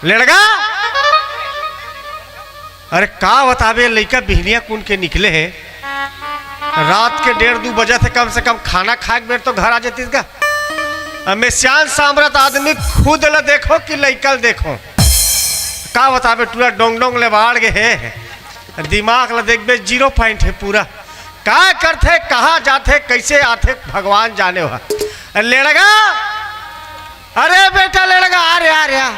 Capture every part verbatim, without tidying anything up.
लेड़गा, अरे का बताबे, लइका बिहनिया कुन के निकले हे। रात के डेढ़ दू बजे थे, कम से कम खाना खाए के बेर तो घर आ जातीस गा। अब मैं सियान सामरथ आदमी, खुद ल देखो कि लइका ल देखो। का बताबे, टूरा डोंग डोंग ले बाढ़ गे हे। दिमाग ल देखबे, जीरो पॉइंट हे पूरा। का करथे, कहाँ जाथे, कैसे आथे, भगवान जाने। वह लेड़गा, अरे बेटा लेड़गा, आ रे, आ रे, आ।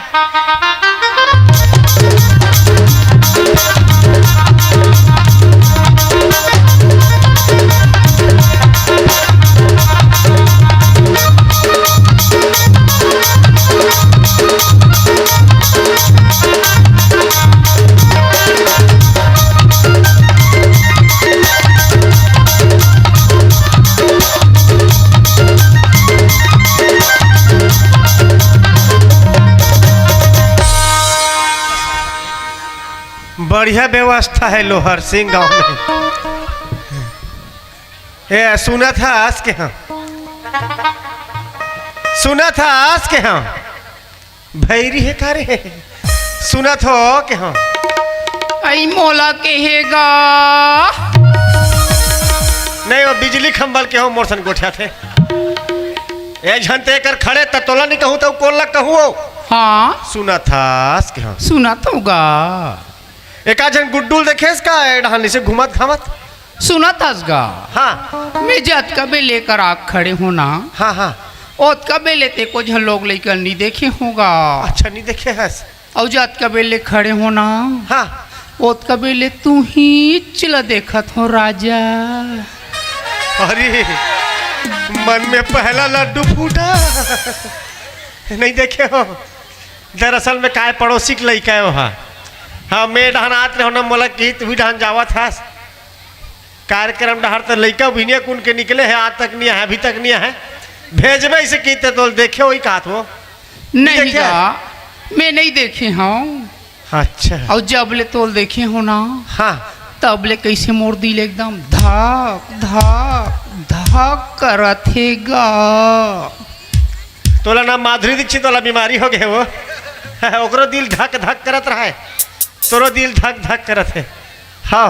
बढ़िया व्यवस्था हे लोहर सिंह गांव में। ए, सुनत हस के हाँ? सुनत हस के हाँ? भैरी हे का रे? सुनत हो के हाँ? अई मोला केहेगा। नहीं, वो बिजली खंभल के हो, मोर सन गोठियाथे। ए झन ते कर खड़े, त तोला नहीं कहूँ, त कोन ला कहूँ हो? हाँ। सुनत हस के हाँ? सुनत होगा। एका झन गुड्डू ल देखेस का, ए डहान से घूमत घामत? सुनत हस गा। हाँ। मैं जतका बेर ले कर आ खड़े हों ना, हाँ, हाँ। ओतका बेर ले ते को झन लोग लइका नहीं देखे होगा। अच्छा, नहीं देखे हस। अउ जतका बेर ले खड़े हों ना, हाँ। ओतका बेर ले तू ही चिला देखत हो राजा। अरे, मन में पहला लड्डू फूटा। नहीं देखे हो। दरअसल में काय पड़ोसी के लइका हे वहाँ। हाँ, मैं डहान आत रहे हों ना, मोला किहिस, तू ही डहान जावत हस। कार्यक्रम डहार त लइका बिहनिया कुन के निकले हे, आज तक नहीं आए, अभी तक नहीं आए। भेजबे इसे किहिस त तोल देखे होही काहत हो। नहीं देखे? गा, मैं नहीं देखे हों। अच्छा। अउ जब ले तोल देखे हों ना, हाँ। तब ले कैसे मोर दिल एकदम धक धक धक करत हे गा। तोला ना माधुरी दीक्षित वाला बीमारी हो गे वो। ओकरो दिल धक धक करत रहे, तोरो दिल धक धक करत हे। हाँ,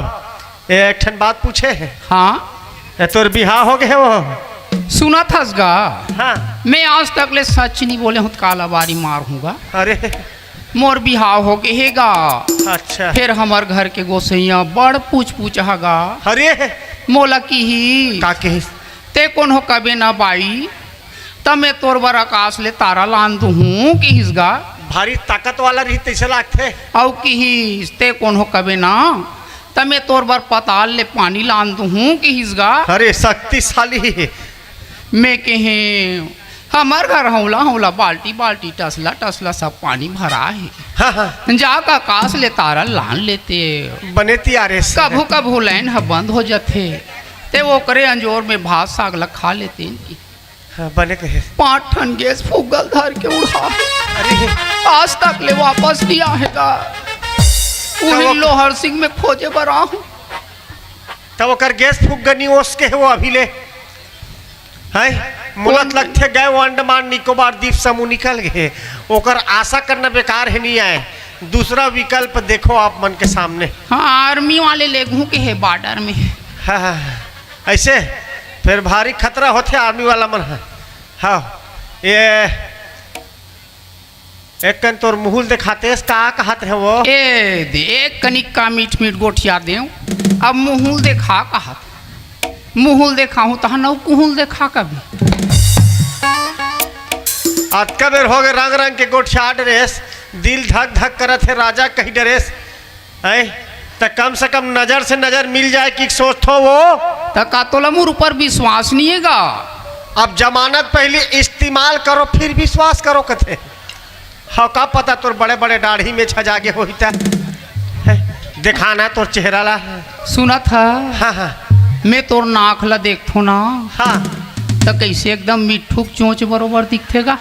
ए, एक ठन बात पूछे हे। हाँ। ए, तोर बिहाव हो गे हे वो? सुनत हस गा? हाँ। मैं आज तक ले सच नहीं बोले हों त काला बारी मार हों गा। अरे। मोर बिहाव हो गे हे गा। अच्छा। फेर हमर घर के गोसइया बड़ पूछ पूछ हा गा। अरे। मोला किहिस, का किहिस? ते कोन हो कबे ना बाई, त मैं तोर बर अकास ले तारा लान दूहूं किहिस गा। भारी ताकत वाला रही तइसे लागथे। अउ किहिस, ते कोन हो कबे ना, त मैं तोर बर पताल ले पानी लान दूहूं किहिस गा। अरे शक्तिशाली। मैं कहें, हमर घर हौला हौला, बाल्टी बाल्टी, टसला टसला सब पानी भरा हे। हाँ, हाँ। जाके अकास ले तारा लान लेते। बने तियारे से। कभू कभू लाइन ह बंद हो जाथे, ते ओकरे अंजोर में भात साग ला खा लेते इनकी। हाँ, बने कहे। पांच ठन गैस फुग्गा ल धर के उड़हा। अरे। आज तक ले वापस नहीं आहे गा। उही वो लोहर सिंह में खोजे बर आहूं। तब ओकर गैस फुग्गा नहीं ओस के हे वो अभी ले। हैं? मोला त लगथे गए वो अंडमान निकोबार द्वीप समूह निकल गे। ओकर आशा करना बेकार हे, नहीं आए। दूसरा विकल्प देखो आप मन के सामने। हाँ, आर्मी वाले लेगहूं के हे बॉर्डर में। हाँ, हाँ, हाँ। ऐसे फेर भारी खतरा होथे आर्मी वाला मन ह। हाँ, ये एक कन तोर मुँह ल देखातेस, का कहत रहे वो? ए, देख कनिक का मीठ मीठ गोठिया देव, अब मुँह ल देखा कहत। मुँह ल देखाहूँ तहाँ नौ कुहू ल देखा कभी। अतका बेर होगे रंग रंग के गोठिया डरेस, दिल धक धक करत हे राजा कहि डरेस। हैं? त कम से कम नजर से नजर मिल जाए कि सोचथो वो। त का तोला मोर ऊपर विश्वास नहीं हे गा? अब जमानत पहली इस्तेमाल करो फिर विश्वास करो कथे। हाँ, का पता तोर बड़े बड़े दाढ़ी में छजा गे होही त। हैं? दिखाना तोर चेहरा ला। सुनत ह? हाँ, हाँ। मैं तोर नाक ला देखथो ना। हाँ। त कैसे एकदम मिट्ठू के चोंच बरोबर दिखथे गा।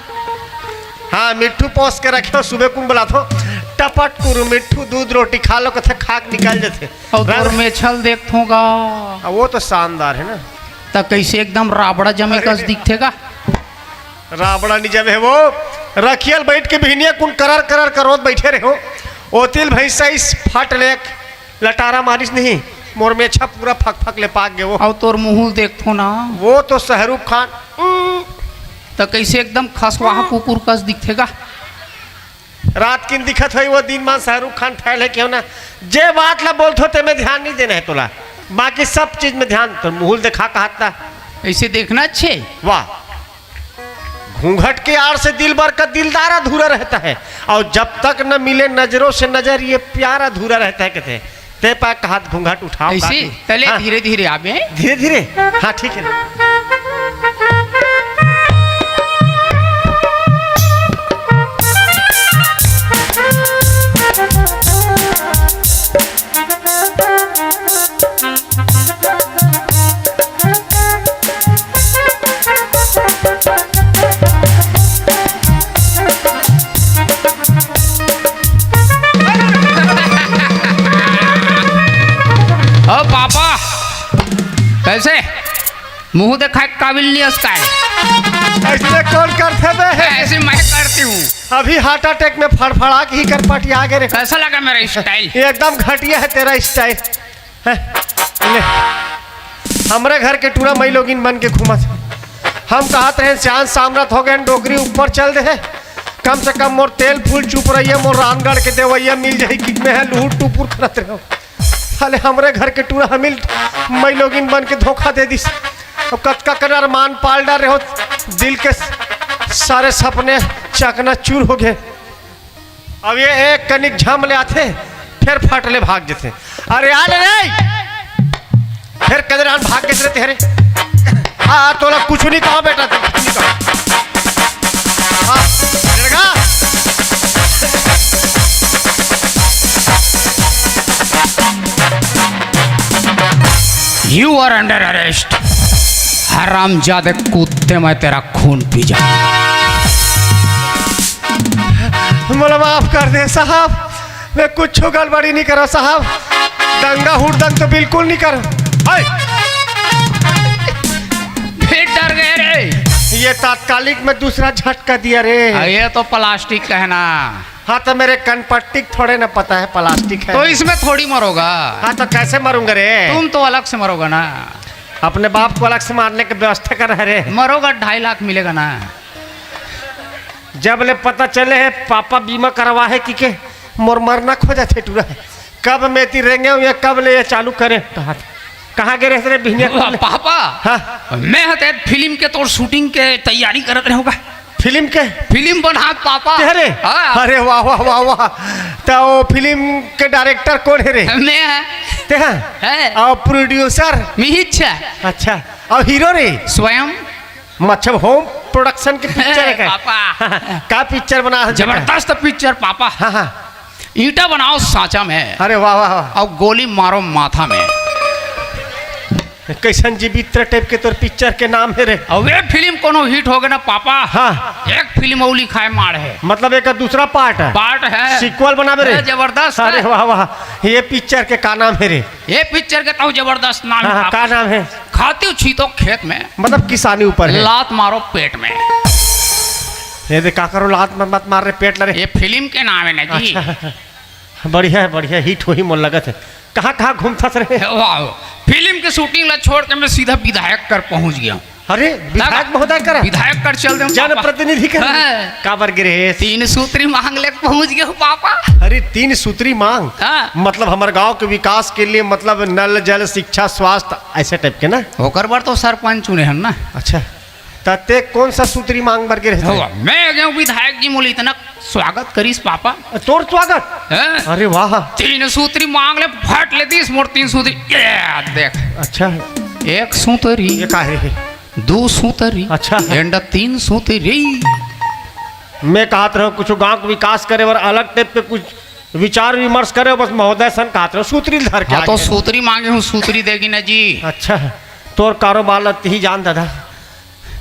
हाँ, मिट्ठू पोस के रखे हो, सुबह कुन बुलाथो, टपट कुरु मिट्ठू, दूध रोटी खा लो, कथे खा के निकल जथे। अउ तोर रंग मेछल देखथों गा। हाँ, वो तो शानदार है ना। त कैसे एकदम राबड़ा जमे अरे। कस दिखथे गा। राबड़ा नहीं जमे वो, रखियल बइठ के बिहनिया कुन करर करर करोत बइठे रहे हो। ओतिल भैंसा इस फट ले एक लटारा मारिस नहीं, मोर मेछा पूरा फक फक ले पाक गे वो। अउ तोर मुंह देखथो ना। वो तो शाहरुख खान, उम। त कइसे एकदम खसवाहा कुकुर कस दिखथे गा? रात किन दिखत होई, वो दिन मान शाहरुख खान फैल हे, क्यों ना? जे बात ला बोलथो, ते में ध्यान नहीं देना है तोला, बाकी सब चीज में ध्यान। तो मुहुल देखा कहत ता। ऐसे देखना अच्छे। वाह। घूंघट के आड़ से दिलबर का दिलदार अधूरा रहता है, और जब तक न मिले नजरों से नजर, ये प्यार अधूरा रहता है, कहते हैं। ते पा कहत घूंघट उठाओ ऐसे? ताकि तले हाँ। धीरे धीरे आबे। धीरे धीरे। हाँ, ठीक है। ओ पापा, कैसे? मुंह देखाए के काबिल नहीं हस काय? ऐसे कौन करथे बे? ऐसे मैं करती हूँ। अभी हार्ट अटैक में फड़फड़ा के ही कर पटिया गे रे। कैसा लगा मेरा स्टाइल? ये एकदम घटिया है तेरा स्टाइल। हैं? ले। हमरे घर के टूरा मई लोगिन बन के घूमत हे। हम कहत रहे सियान सामरथ हो गए, डोकरी ऊपर चल दे है। कम से कम मोर तेल फूल चुप रही है, मोर रामगढ़ के देवैया मिल जाही कि मैं है लूट टुपुर करत रहे हो। साले हमरे घर के टूरा हमिल मई लोगिन बन के धोखा दे दिस। अब कतका कन अरमान पाल डारे हो, दिल के सारे सपने चकनाचूर हो गए। अब ये एक कनिक झम ले आथे, फिर फट ले भाग जथे। अरे आ ले रे, फिर कदरान भाग के रहते हरे। आ तोला कुछ नहीं कहा बेटा, तू कुछ नहीं कहा। हाँ, डर गा? You are under arrest। हरामजादे कुत्ते, मैं तेरा खून पी जाऊंगा। मोला माफ कर दे साहब, मैं कुछ गड़बड़ी नहीं करो साहब, दंगा हुड़दंग तो बिल्कुल नहीं करो। हाय! फिर डर गए रे। ये तात्कालिक में दूसरा झटका दिया रे। आ, ये तो प्लास्टिक का है ना। हाँ, तो मेरे कनपट्टी थोड़े ना पता है प्लास्टिक है। तो इसमें थोड़ी मरोगा। हाँ, तो कैसे मरूंगा रे? तुम तो अलग से मरोगा ना। अपने बाप को अलग से मारने की व्यवस्था कर रहे रे। मरोगा, ढाई लाख मिलेगा ना। जब ले पता चले है पापा बीमा करवा है कि के, मोर मरना खो जाथे टूरा। कब मैं ती रेंगे हुए, कब ले ये चालू करे? कहाँ, कहाँ गे रहे रे बिहनिया? पापा, हाँ। मैं हते फिल्म के तोर शूटिंग के तैयारी करत रहूंगा। फिल्म के? फिल्म बना पापा। ते हरे? हाँ। अरे वाह, वाह, वाह, वाह। तो वो फिल्म के डायरेक्टर कौन है रे? मैं है। ते हैं? है। और प्रोड्यूसर? मिहिच है। अच्छा। और हीरो रे? स्वयं। मतलब होम प्रोडक्शन के पिक्चर है क्या? पापा। का पिक्चर बना है बेटा? जबरदस्त पिक्चर पापा। हाँ, हाँ। ईंटा बनाओ सांचा में। अरे वाह, वाह, वाह। और गोली मारो माथा में। कैसन जीवित्र टाइप के तोर पिक्चर के नाम है रे? अबे फिल्म कोनो हिट हो गए ना पापा। हाँ। एक फिल्म और लिखाए मार है। मतलब एक दूसरा पार्ट है? पार्ट है। सीक्वल बनाबे रे? अरे जबरदस्त है। अरे वाह, वाह। ये पिक्चर के का नाम है रे? ये पिक्चर के तो जबरदस्त नाम है हाँ, हाँ, पापा। का नाम है? खाते हो छीतो खेत में। मतलब किसानी ऊपर है। लात मारो पेट में। ये दे का करो, लात मत, मत मार रे, पेट लरे। ये फिल्म के नाम है ना जी। अच्छा। बढ़िया है, बढ़िया, हिट होही मोर लगत है। कहाँ, कहाँ घूमथस रे? वाह, फिल्म के शूटिंग ला छोड़ के मैं सीधा विधायक कर पहुंच गया हूँ। अरे, विधायक महोदय कर? विधायक कर चल दे हूँ, पापा। जनप्रतिनिधि कर? हाँ। काबर गिरे? तीन सूत्री मांग ले पहुंच गया हूँ, पापा। अरे, तीन सूत्री मांग? हाँ। मतलब हमारे गांव के विकास के लिए, मतलब नल, जल, शिक्षा, स्वास्थ्य, ऐसे टाइप के ना? ओकर बर तो सरपंच चुने हन ना। अच्छा। त ते कौन सा सूत्री मांग बर गे रहे? हो, मैं गया हूँ विधायक जी, मोला इतना स्वागत करिस पापा। तोर स्वागत? हैं? अरे वाह। तीन सूत्री मांग ले, फट ले दिस मोर तीन सूत्री। ये देख। अच्छा। एक सूतरी। ये का है? दो सूतरी। अच्छा। And तीन सूतरी। मैं कहत रहो कुछ गांव के विकास करे बर अलग टाइप के कुछ विचार विमर्श करे, बस महोदय सन कहत रहो, सूतरी धर के हाँ, तो आगे। सूतरी मांगे हूँ, सूतरी देगी ना जी। अच्छा, तोर कारोबार ला तिही जान दादा।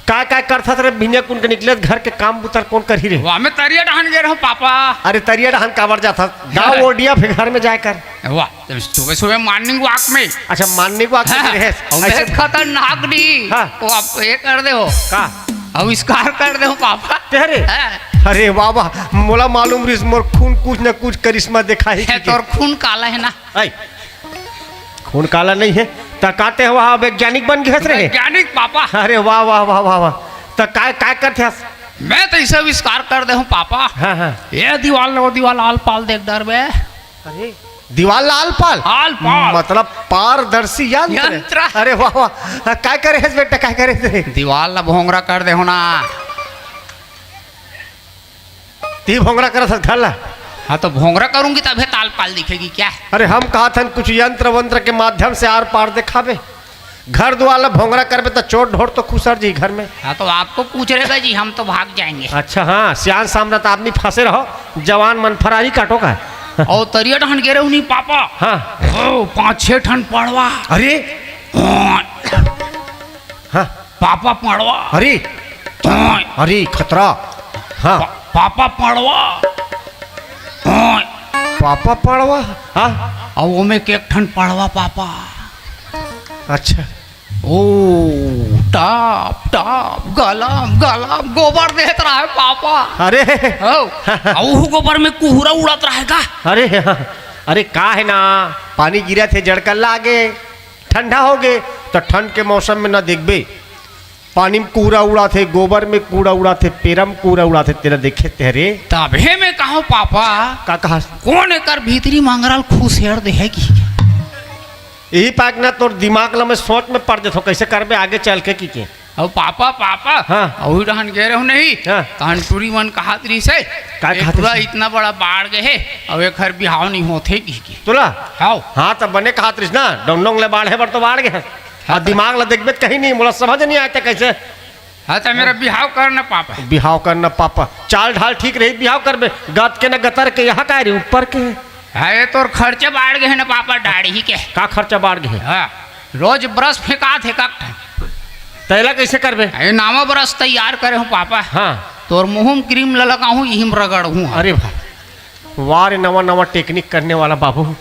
काय काय करथस रे, भिनिया कुन के निकले घर के काम बुतर कौन करही रे? वाह, मैं तरिया डहान गे रहूं पापा। अरे तरिया डहान काबर जाथस? गाँव ओडिया फिर घर में जाए कर। वाह, तब सुबह सुबह मॉर्निंग वॉक में। अच्छा, मॉर्निंग वॉक में हाँ, गिरे हस। अबे ऐसे खतरनाक डी। हाँ। वो आप ये कर दे हो। का? आविष्कार कर दे हो पापा। ते रे? हाँ। अरे वाह वाह, मोला मालूम रिहिस मोर खून कुछ न कुछ करिश्मा देखाही हे, कहिके। तोर खून काला हे ना? ऐ, खून काला नहीं हे, त का तें ह वहाँ वैज्ञानिक बन गे हस रे? वैज्ञानिक पापा। अरे वाह वाह वाह वाह वाह, त काय काय करथस? मैं तो इसे आविष्कार कर दे हूँ पापा। हाँ हाँ। ये दीवाल ले वो दीवाल आल पाल देख डरबे। अरे, दीवाल ला आल पाल? आल पाल। मतलब पारदर्शी यंत्र। यंत्र। अरे वाह वाह, काय करे हस बेटा, काय करे हस रे? दीवाल ला भोंगरा कर दे हूँ ना। ती भोंगरा करत हस घर ला? हाँ, तो भोंगरा करूंगी तभे त आल पाल दिखेगी क्या? अरे, हम कहत हन कुछ यंत्र वंत्र के माध्यम से आर पार देखाबे। घर दुआर ला भोंगरा करबे त चोर ढोर तो खुसर जी घर में। हाँ, तो आपको पूछ रहे जी, हम तो भाग जाएंगे। अच्छा, हाँ, सियान सामरथ आदमी फंसे रहो, जवान मन फरारी काटो का। अउ तरिया डहन गे रहे उन्हीं पापा। हाँ। ओ, पाँच छह ठन पड़वा। अरे। हाँ। हाँ। पापा पड़वा। अरे। हाँ। अरे, खतरा। हाँ। पा-, पापा पड़वा। हाँ। पापा पड़वा? हाँ। अउ ओमे के एक ठन पड़वा पापा। अच्छा। ओ, टाप, टाप, गलम, गलम, गोबर देत रहे पापा। अरे। हो। अउ ओहू गोबर में कुहरा उड़त रहे का? अरे, हाँ। अरे, का हे ना, पानी गिरत हे, जड़कल्ला आगे, ठंडा होगे, त ठंड के मौसम में ना देखबे, पानी में कुहरा उड़ाथे, गोबर में कुहरा उड़ाथे, पेरा में कुहरा उड़ाथे, तेला देखे तें रे। तभे मैं कहूँ पापा, का कहा? कोन एकर भीतरी मंगरा ल खुसेर दे हे कि? यही पाक ना तोर दिमाग ला मैं सोच में पड़ देथो, कैसे करबे आगे चल के कि के। अउ पापा, पापा, हाँ। अउ डहन गे रहो नहीं, हाँ। तहन टूरी मन कहत रहिस हे, का ए कहत टूरा रहिस? इतना बड़ा बाढ़ गे हे, अउ एकर बिहाव नहीं होथे कि के। तोला? हाव। हाँ, त बने कहत रहिस ना, डोंग डोंग ले बाढ़े बर तो बाढ़ गे हे। हाँ, अउ त दिमाग ला देखबे त कहीं नहीं, मोला समझ नहीं आए त कैसे हाँ, त मेरा बिहाव कर न पापा। बिहाव कर न पापा। चाल ढाल ठीक रही, बिहाव करबे। गत के न गतर के, यहाँ काय रे, ऊपर के। हाँ, ये तोर खर्चा बाढ़ गे हे न पापा, दाढ़ी के। का खर्चा बाढ़ गे हे? हाँ, रोज brush फेंकाथे का ठन। तेला कैसे करबे? ये नवा brush तैयार करे हूँ पापा। हाँ। तोर मुँह में cream ल लगाहूँ, इही में रगड़हूँ। अरे भाई, वाह रे, नवा नवा technique करने वाला बाबू।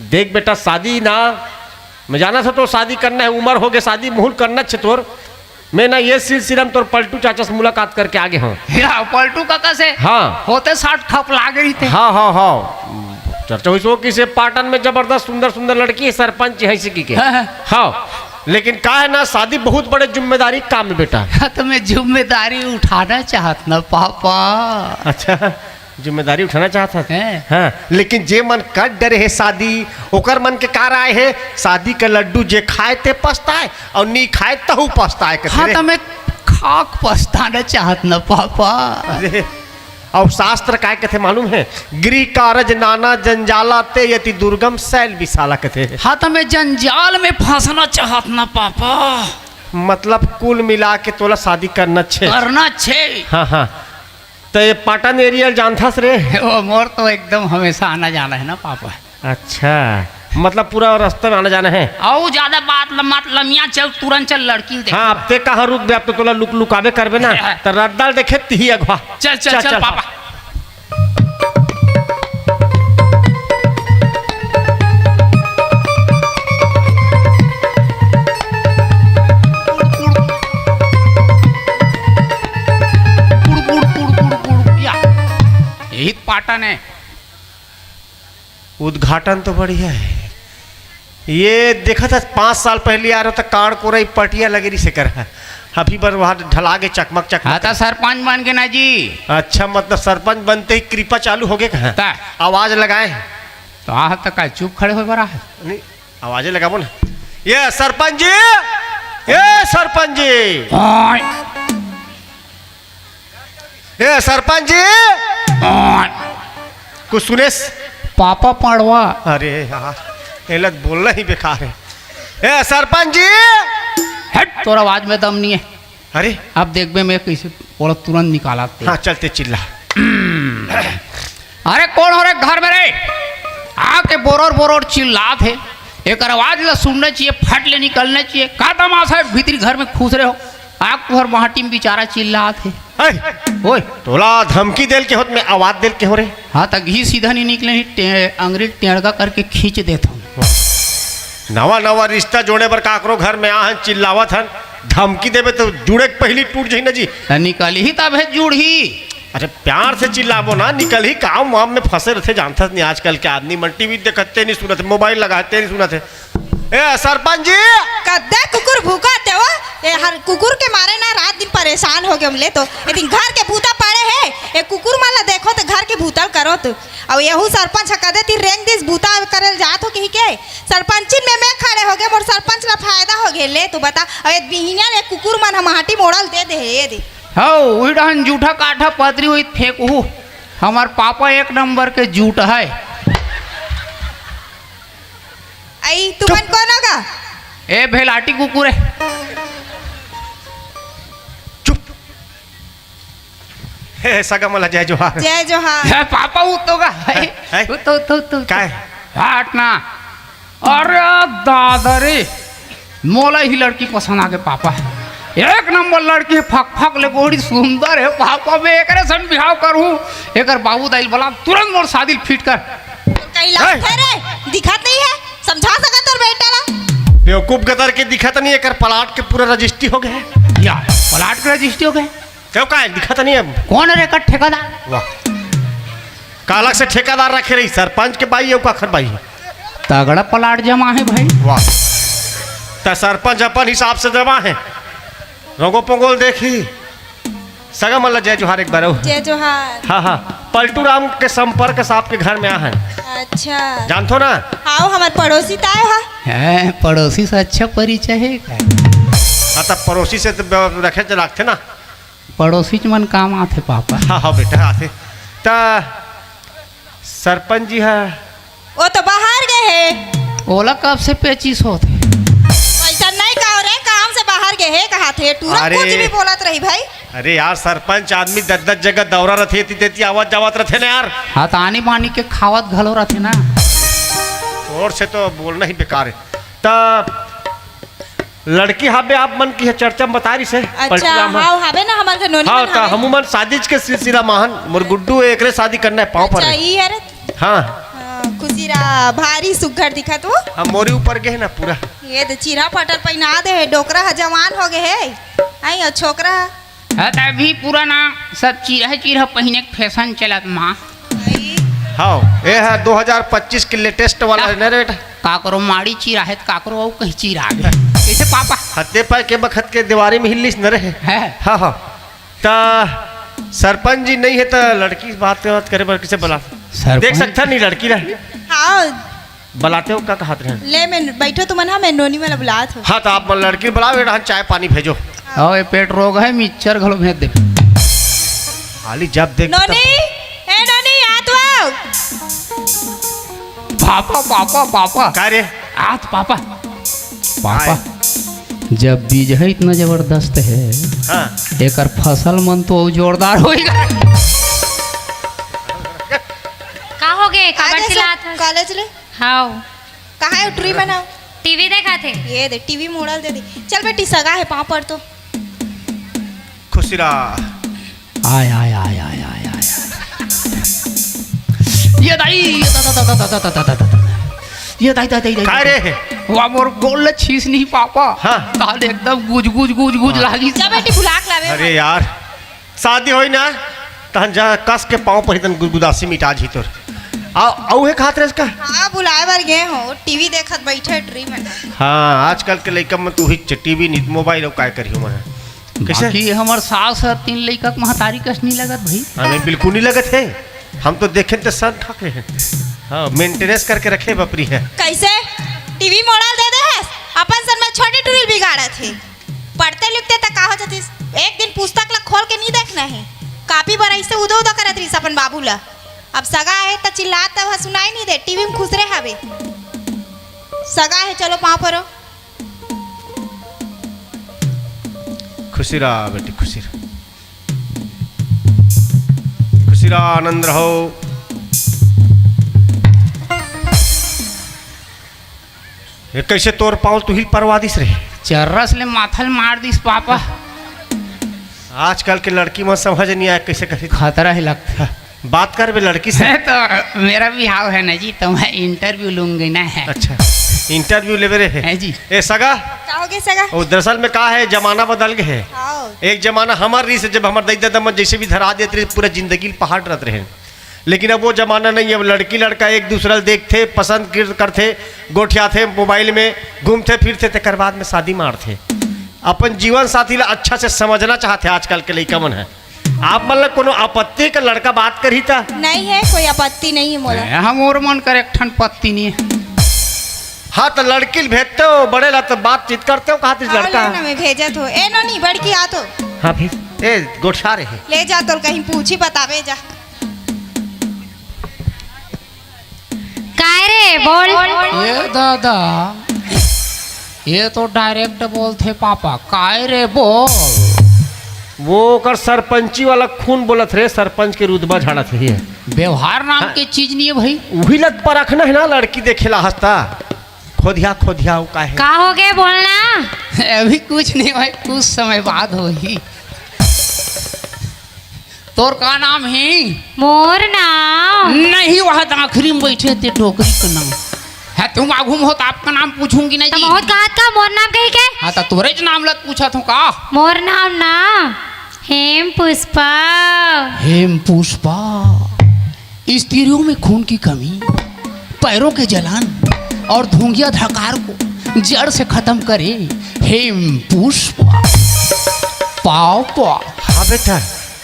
देख बेटा, शादी ना, मैं जानत हँव तोर शादी करना हे, उमर होगे शादी मुहूर्त करना हे तोर। मैं ना ये सिलसिला में तोर पलटू चाचा से मुलाकात करके आ गे हँव। या, पलटू काका से? हाँ। होते साठ खप लागे रहिते। हाँ, हाँ, हाँ। चर्चा होइस ओ किसे पाटन में जबरदस्त सुंदर सुंदर लड़की हे, सरपंच हे इसी की के। हाँ, हाँ। हाँ, लेकिन का हे ना, शादी बहुत बड़े जिम्मेदारी काम हे बेटा। हाँ, त मैं जिम्मेदारी उठाना चाहत ना पापा। अच्छा। जिम्मेदारी उठाना चाहत हस? हैं? हाँ, लेकिन जे मन कर डरे हे शादी, ओकर मन के का राय हे? शादी के लड्डू जे खाए ते पछताए अउ नी खाए तहू पछताए कथे हाँ, रे। त मैं खाक पछताना चाहत न पापा। अरे, अउ शास्त्र काय कथे मालूम हे? गृह कारज नाना जंजाला ते यति दुर्गम शैल विशाला कथे। हाँ, त मैं जंजाल में फंसना चाहत न पापा। मतलब कुल मिला के तोला शादी करना छे। करना छे। हाँ, हाँ। त ये पाटन area ल जानथस रे? ओ, मोर तो एकदम हमेशा आना जाना हे ना पापा। अच्छा, मतलब पूरा रस्ता में आना जाना हे। अउ ज्यादा बात ल-, मत लमिया, चल तुरंत चल लड़की ल देख। हाँ, अब ते कहाँ रुकबे, अब तो तोला लुक लुकाबे करबे ना। त रद्दा ल देखे तिही अगवा। चल, चल, चल, चल, चल, पापा। या, यही त पाटन हे। उद्घाटन तो बढ़िया हे। ये देखत हस, पाँच साल पहली आय रहेंव त काड़ कोरई पटिया लगे रहिस हे कर। अभी बर वहाँ ढला गे चकमक चकमक। हाँ, त सरपंच बन गे ना जी। अच्छा, मतलब सरपंच बनते ही कृपा चालू होगे कहाँ? त? आवाज लगाए। त आह त का चुप खड़े होय बर आए? नहीं, आवाजे लगाबो ना। ये सरपंच जी, ये सरपंच जी। ओए। ए सरपंच जी, कुछ सुनेस? पापा पड़वा। अरे यार, एला त बोलना ही बेकार हे। ए सरपंच जी। हट, तोर आवाज में दम नहीं हे। अरे। अब देखबे मैं कैसे ओला तुरंत निकालत हे। हाँ, चल ते चिल्ला। अरे कोन हो रे घर में रे? आके बोरोर बोरोर चिल्लात हे। एकर आवाज ला सुनना चाहिए, फट ले निकलना चाहिए। का तमाशा हे, भीतरी घर में खुसरे हो? आके तुँहर माटी में बिचारा चिल्लात हे। हे, ओए। तोला धमकी देल के हों त मैं आवाज देल के हों रे। हाँ, त घी सीधा नहीं निकले, टे-, अंगरी टेड़का करके खींच देत हूँ। नवा नवा रिश्ता जोड़े बर काकरो घर में आहन, चिल्लावत हन, धमकी देबे त जुड़े के पहिली टूट जाही ना जी। त निकलही तभे जुड़ही। अरे, प्यार से चिल्लाबो ना, निकलही काम वाम में फंसे रथे, जानथस नहीं, आजकल के आदमी मन टीवी देखत ते नहीं सुनत हे, मोबाइल लगाते नहीं सुनत हे। ए सरपंच जी, कद्दे कुकुर भूका ते वो, ए हर कुकुर के मारे ना रात दिन परेशान हो गए हमले तो। ए दिन घर के भूता पड़े हे, ए कुकुर मन ला देखो तो घर के भूतल करो तो। अब यहू सरपंच ह कदे तीर रेंग दिस भूता करल जात हो कही के। सरपंचिन में मैं खड़े हो गए, मोर सरपंच ला फायदा हो गए ले तो बता। अब ए बिहिनिया ले कुकुर मन हम हाटी मोड़ल दे दे हे, ये दे। हौ, उही डहन जूठा काठा पदरी होई फेंकहू। हमर पापा एक नंबर के जूठ है। आई तुमन चुप। कौन होगा? ए भेलाटी कुकुर है। चुप। हे सगा मन ला जय जोहार। जय जोहार। हे पापा, उतो गा। हे, हे? उतो, उतो, उतो, उतो। काय? हट ना। अरे दादा रे, मोला ही लड़की पसंद आ गे पापा। एक नंबर लड़की हे, फक फक ले गोड़ी सुंदर हे पापा, मैं एकरे संग बिहाव करहूं। एकर बाबू दाई ल बला, तुरंत मोर शादी ल फिट कर। कहीं लागथे रे, दिखत नहीं है, समझा सकत तोर बेटा ला। बेवकूफ गदर के दिखत नहीं, एकर प्लाट के पूरा रजिस्ट्री हो गए हे। या, प्लाट के रजिस्ट्री हो गए? क्यों, का दिखत नहीं अब? कौन रे एकर ठेकेदार? वाह, कालक से ठेकेदार रखे रही, सरपंच के बाई अउ काखर बाई? तगड़ा प्लाट जमा है भाई। वाह, त सरपंच अपन हिसाब से जमा है। रंगो पंगोल देखी। सगा मन ला जय जोहार एक बार अउ। जय जोहार। हाँ, हाँ, पलटू राम के संपर्क से आपके घर में आ है। अच्छा। जानथो ना? हाँ, हमर पड़ोसी ताय हा। हैं, पड़ोसी से अच्छा परिचय है का? हाँ, तब पड़ोसी से तो ब-, रखे तो लागथे ना। पड़ोसीच मन काम आथे पापा। हाँ, हाँ बेटा, आथे। त सरपंच जी ह वो तो बाहर गए हे। ओला कब से पेचिस होत हे? वैसा नहीं कहो रे, काम से बाहर गए हे कहाथे, टूरा अरे। कुछ भी बोलत रही भाई। अरे यार, सरपंच आदमी दस दस जगह दौरा रथे, एती तेती आवत जावत रथे ना यार। हाँ, त आनी बानी के खावत घलो रथे ना। और से तो बोलना ही बेकार है। त लड़की हाबे आप मन की चर्चा में बता रही से, अच्छा, पलटू राम ह। हाँ, हाबे ना, हमारे घर नोनी हाँ, मन त हाबे। हमू मन शादी के सिलसिला में हन, मोर गुड्डू एकरे शादी करना है, पाँव पर अच्छा, है। ई है रे। हाँ। हाँ, खुशी रहा, भारी सुग्घर दिखत वो। हम मोरी ऊपर गे ना पूरा। ये दे चीरा फटर पहिना दे है, डोकरा ह जवान हो गए है। आई, और छोकरा ह। हाँ, त अभी पूरा ना सब चीरा है, चीरा पहिने के फैशन चलत माँ। हाँ, ये है दो हज़ार पच्चीस के लेटेस्ट वाला है ना रे बेटा। काकरो माड़ी चीरा है, त काकरो अउ कहीं चीरा है। कैसे पापा? हत्ते पाए के बखत के दीवारी में हिल्लिस न रहे। है। हाँ, हाँ। त सरपंच जी नहीं है त लड़की से बात, बात करे बर किसे बुला? सरपंच? देख सकता नहीं लड़की रहे। हाँ। बुलाते हो का कहत रहे? ले, मैं बैठो तुमन, हाँ, मैं नोनी वाला बुलात हूँ। हाँ, त आप मन लड़की बुलाओ, बेटा, चाय पानी भेजो। हाँ, ये पेट रोग है, मिक्सचर घलो भेज दे। खाली जब देख नोनी, ए नोनी, आ तो आओ। Papa, papa, papa. का रे? आ तो पापा। पापा, आए। जब बीज है इतना जबरदस्त है, हाँ। एकर फसल मन तो अउ जोरदार होएगा। का हो गे? काबर आज चिल्लात हस? कॉलेज ले? हाव। कहाँ है टुरी मन? टीवी देखत हे। ये दे, टीवी मोड़ल दे दे। चल बेटी, सगा है, पाँव पर तो। खुशी रहा। आय, आय, आय, आय, आय, आय। ये दाई, ये दाई, दाई, दाई, दाई। ये दाई, दाई, दाई, दाई। काय रे? वाह, मोर गोल ले छीस नहीं पापा। हाँ। ताल एकदम गुज, गुज, गुज, गुज हाँ। लागी। जा बेटी, बुला के लावे। अरे यार, शादी होई ना, तहन जा कस के पाँव पर तन गुदगुदासी मिटा जी तोर। आ, अउ हे खात रहे इसका? हाँ, बुलाए बर गए हो, टीवी देखत बैठे टुरी मन। हाँ, आजकल के लइका मन तो उही च-, टीवी नहीं, मोबाइल, अउ काय करियो मन। कैसे? बाकी हमर सास ह तीन लइका के महतारी कस नहीं लगत भाई। हमें बिल्कुल नहीं लगत है, हम तो देखें तो सन ठाके हैं। हाँ, मेंटेनेंस करके रखे बपरी है। कैसे? टीवी मोड़ल दे दे है, अपन सन में छोटी टुरी बिगाड़त है। पढ़ते लिखते त का हो जातिस? एक दिन पुस्तक ला खोल के नहीं देखना है। कापी बर ऐसे उदो उदो करत रहिस अपन बाबू ला। अब सगा है त चिल्लात त ह सुनाई नहीं दे, टीवी में खुसरे हवे। सगा है, चलो पाँव परो। खुशी रहा बेटी, खुशी रहा। खुशी रहा, आनंद रहो। ये कैसे तोर पाँव तुहिल परवा दिस रे? चर्रस ले माथल मार दिस पापा। आजकल के लड़की मन समझ नहीं आए कैसे करी। खतरा ही लगता। बात कर बे लड़की से। है तो मेरा भी हाव है ना जी, तो मैं इंटरव्यू लूंगी ना है। अच्छा। इंटरव्यू लेवे रहे। हैं जी। ए सगा, का होगे सगा? ओ, दरअसल में का हे, जमाना बदल गे हे। हाँ। एक जमाना हमर रिहिस, जब हमर दई ददा मन जइसे भी धरा देत रहे, पूरा जिंदगी ल पहाड़ रत रहे। लेकिन अब वो जमाना नहीं हे। अब लड़की लड़का एक दूसरा ल देखथे, पसंद कर-, करथे, गोठियाथे, मोबाइल में घूमथे फिरथे, तेकर बाद में शादी मारथे। अपन जीवन साथी ला अच्छा से समझना चाहथे आजकल के लइका मन ह। आप मन ला कोनो आपत्ति हे का, लड़का बात करही त? नहीं हे, कोई आपत्ति नहीं हे मोला। ए, हमर मन कर एक ठन पत्ती नहीं हे। हाँ, त लड़की ल भेजते हो, बड़े ला त बातचीत करते हो, कहा थे हाँ, लड़का? ले ना, मैं भेजत हो। ए नोनी, बड़की आ तो। हाँ, भेज। ए, गोठिया रहे। ले जा, तोल कहीं पूछी बतावे जा। काय रे, बोल। ए दादा, ए तो डायरेक्ट बोलथे पापा, काय रे बोल। वो ओकर सरपंची वाला खून बोलत रे, सरपंच के रुतबा झाड़त हे। व्यवहार नाम हाँ। के चीज नहीं हे भाई। उही ल परखना हे ना, लड़की देखे ला हंसता। खोदिया, खोदिया, वो का हे? का होगे, बोलना। अभी कुछ नहीं भाई, कुछ समय बाद होही। तोर का नाम हे? मोर नाम। नहीं, वह त आखिरी में बैठे ते डोकरी का नाम। है, तुम आगू में हो त आपका नाम पूछूंगी नहीं त जी। बहुत कहा का मोर नाम कही के? हाँ, त तोरे ज नाम लत पूछत हूँ का? मोर नाम ना हेम पुष्पा। हेम पुष्पा। स्त्रियों में खून की कमी, पैरों के जलन और धुंगिया धकार को जड़ से खत्म करे। हेम पुष्पा। पापा। हाँ बेटा।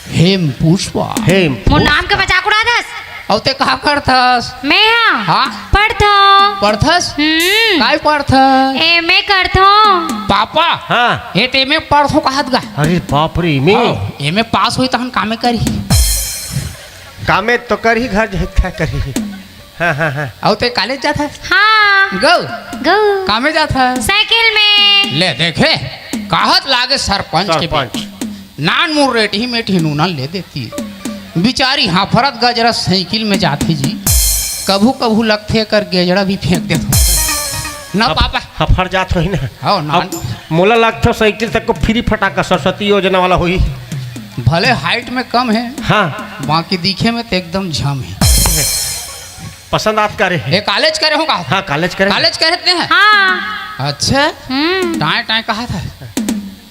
हेम पुष्पा। हेम मोर पुष्पा। नाम के मजाक उड़ा दस। अउ ते का करथस? मैं हा? हाँ। पढ़थो। पढ़थस? हम्म। काय पढ़थस? एमए करथो। पापा। हाँ। ए ते एमए पढ़थो कहत गा। अरे बाप रे, एमए? हाँ, एमए पास होई तहन कामे करही। कामे तो करही, घर जाई त का करही। हाँ, हाँ, हाँ। अउ ते कॉलेज जात हस? हाँ। गऊ? गऊ। कामे जात हस? साइकिल में। ले देखे, कहत लागे सरपंच के सरपंच। बेटी। नान मुन रेटही मेटही नूना ले देती। बिचारी हाफरत गजरा साइकिल में जाथे जी। कभू कभू लगथे कर गेजड़ा भी फेंक देत हो। ना हफ-, पापा। हफर जात होही ना। हो, ना। अब मोला लगथे साइकिल तक को फ्री फटाका सरस्वती योजना वाला होही। भले हाइट में कम हे, हाँ। बाकी दिखे में तो एकदम झम हे। पसंद आत करे हे। ए, कॉलेज करे हो का? हाँ, कॉलेज करे। कॉलेज करे ते हैं? हाँ। अच्छा। हम्म। टाँय टाँय कहा था।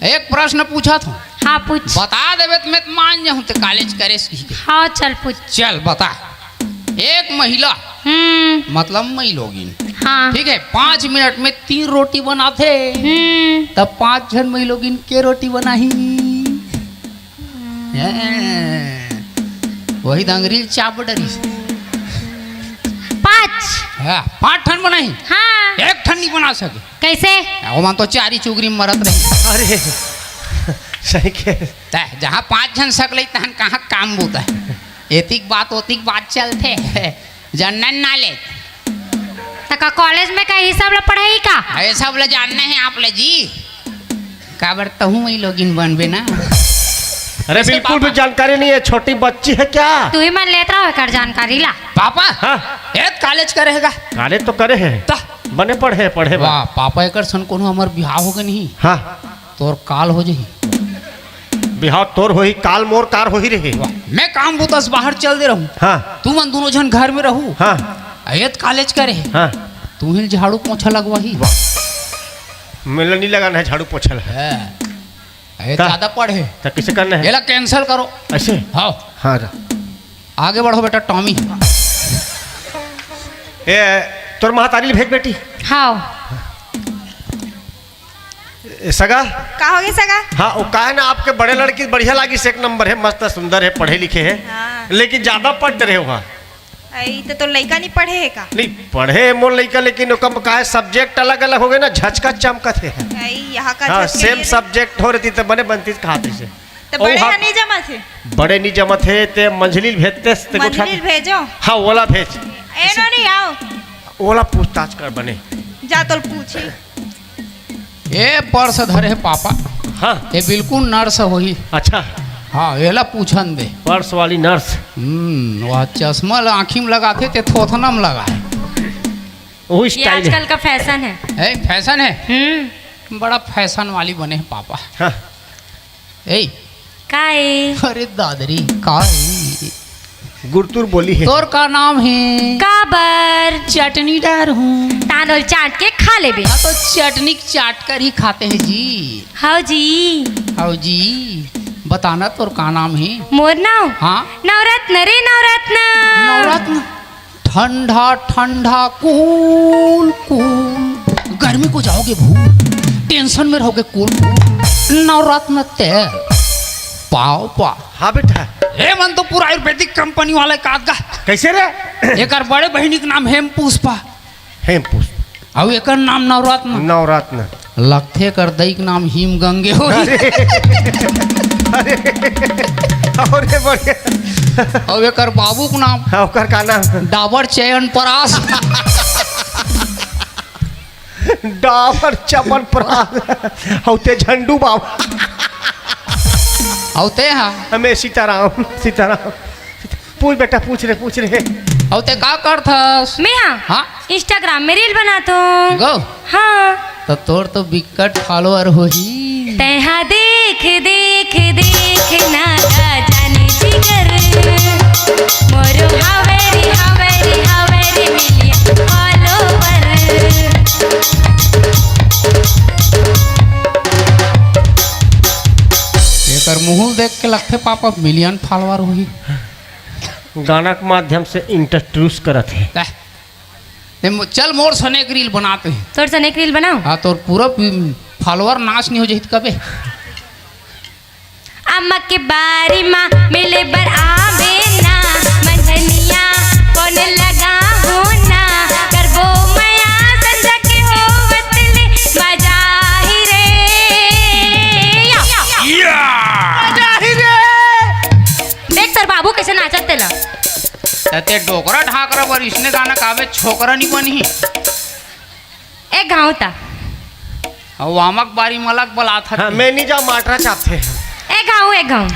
एक प्रश्न पूछा था। हाँ, पूछ। बता देबे त मैं त मान जाहूँ ते कॉलेज करे स कही के। हाँ, चल पूछ। चल बता। एक महिला, हम्म। मतलब मइलोगिन, हाँ। ठीक है, पाँच मिनट में तीन रोटी बनाथे, हम्म। तब पाँच झन मइलोगिन के रोटी बनाही? हैं, वही दंगरी ल चाप डरिस। पाँच। हाँ, पाँच ठन बनाही। हाँ। एक ठन नहीं बना सके। कैसे? ओमन तो चारी चुगरी मरत रही। अरे, सही के। तै, जहाँ पाँच झन सकलई, तहन कहाँ काम बूता हे? एतिक बात, ओतिक बात चलथे। General knowledge. त का कॉलेज में का ये सब ला पढ़ाई का? ये सब ला जानना हे आप ला जी। काबर तहूँ मइलोगिन बनबे ना। अरे, बिल्कुल भी जानकारी नहीं है, छोटी बच्ची है क्या? तुही मन लेत रहो एकर जानकारी ला। पापा, हाँ? ए त कॉलेज करे हे का? कॉलेज तो करे हे। त? बने पढ़े, पढ़े बा। वाह, पापा, एकर सन कोनो हमर बिहाव होगे नहीं। हाँ। तोर काल हो जही। बिहाव तोर होही, काल मोर कार होही रहे। वाह, मैं काम बूता स बाहर चल दे रहूँ। हाँ। तुमन दूनों झन घर में रहू। हाँ। ए त कॉलेज करे हे। हाँ। तुही ल झाड़ू पोछा लगवाही। वाह। मोला नहीं लगाना है झाड़ू पोछा ल। हाँ। ए त, ज्यादा पढ़े। त किसे करना है? एला cancel करो। ऐसे? हाँ। हाँ, जा। आगे बढ़ो बेटा, टॉमी। ए, तोर महतारी ल भेज बेटी। हाँ। ए, सगा? का होगे सगा? हाँ, वो का हे ना, आपके बड़े लड़की बढ़िया लागिस, एक नंबर हे, मस्त सुंदर हे, पढ़े लिखे हे। हाँ। लेकिन ज्यादा पढ़ रहे हो। अई, त तोर लइका नहीं पढ़े हे का? नहीं, पढ़े हे मोर लइका, लेकिन ओकर का हे, subject अलग-अलग होगे ना, झचका चमकत हे। अई, यहाँ का हाँ, झचका same ये subject हो रही त बने बनती कहा थे से। त ओ बड़े हाँ। ह नहीं जमत हे? बड़े नहीं जमत हे, ते मंझली ल भेजते, ते को मंझली ल भेजो। हाँ, ओला भेज। ए नोनी, आओ। ओला पूछताछ कर बने। जा तोल पूछी। ए पर्स धरे हे पापा। हाँ। ए बिल्कुल नर्स होही। अच्छा। हाँ, एला पूछन दे। पर्स वाली नर्स। हम्म, वह चश्मा ल आँखी में लगाथे ते थोथना में लगाए। वही ये style हे। आजकल का फैशन है। ए, फैशन है? हम्म। बड़ा फैशन वाली बने हे पापा। हाँ। ए। का ए? अरे दादरी, का ए? गुरतुर बोली हे। तोर का नाम हे? काबर? चटनी डार हूँ। तांदोल चाट के खा लेबे। हाँ, तो चटनी चाट कर ही खाते हैं जी। हव जी। हव जी। बताना, तोर का नाम हे? मोर नाम? हाँ। नवरत्न रे, नवरत्न। नवरत्न? ठंडा ठंडा कूल कूल, गर्मी को जाओगे भूल, टेंशन में रहोगे कूल कूल। नवरत्न तेल पाव पा। हाँ बेटा। ए, मन तो पूरा आयुर्वेदिक कंपनी वाला का गा। कैसे रे? एकर बड़े बहिनी के नाम हेम पुष्पा। हेम पुष्प। अउ एकर नाम नवरत्न। नवरत्न। लगथे एकर दई के नाम हिम गंगे होही। अरे, अरे, अउ बढ़िया। अउ एकर बाबू के नाम हाँ, ओकर का नाम? डाबर चयन परास। डाबर चमन परास। अउ ते झंडू बाबा। अउ ते हा? हमें सीताराम, सीताराम। पूछ बेटा, पूछ रे, पूछ रे। अउ ते का करथस? मैं हा? हाँ? Instagram में reel बनात हूँ। गो? हाँ। तो तोर तो बिकट follower होही। तैहा देख, देख, देख ना राजा ने जिगर, मोरो हवे रे, हवे रे, हवे रे million follower। एकर मुँह देख के लगथे पापा million follower होही। गाना के माध्यम से introduce करत हे। ले, ले मो-, चल मोर सने एक reel बनाते हैं। तोर सने एक reel बनाओ। हाँ, तोर पूरा पी-, follower नाश नहीं हो जाही त कबे। अम्मा के बारी मा मिले बर आवे ना, मंझनिया फोन लगाहूँ ना, करबो मया संझा के होवत ले मजा ही रे। या। या। मजा ही रे। देख तोर बाबू कैसे नाचत तेला। त ते डोकरा ढाकरा बर इसने गाना गावे, छोकरा नी बनही। एक घाव ता। अउ वामक बारी मलक बलात हत। हाँ, मैं नहीं जाओ, माटरा चापथे। एक घाव, एक घाव।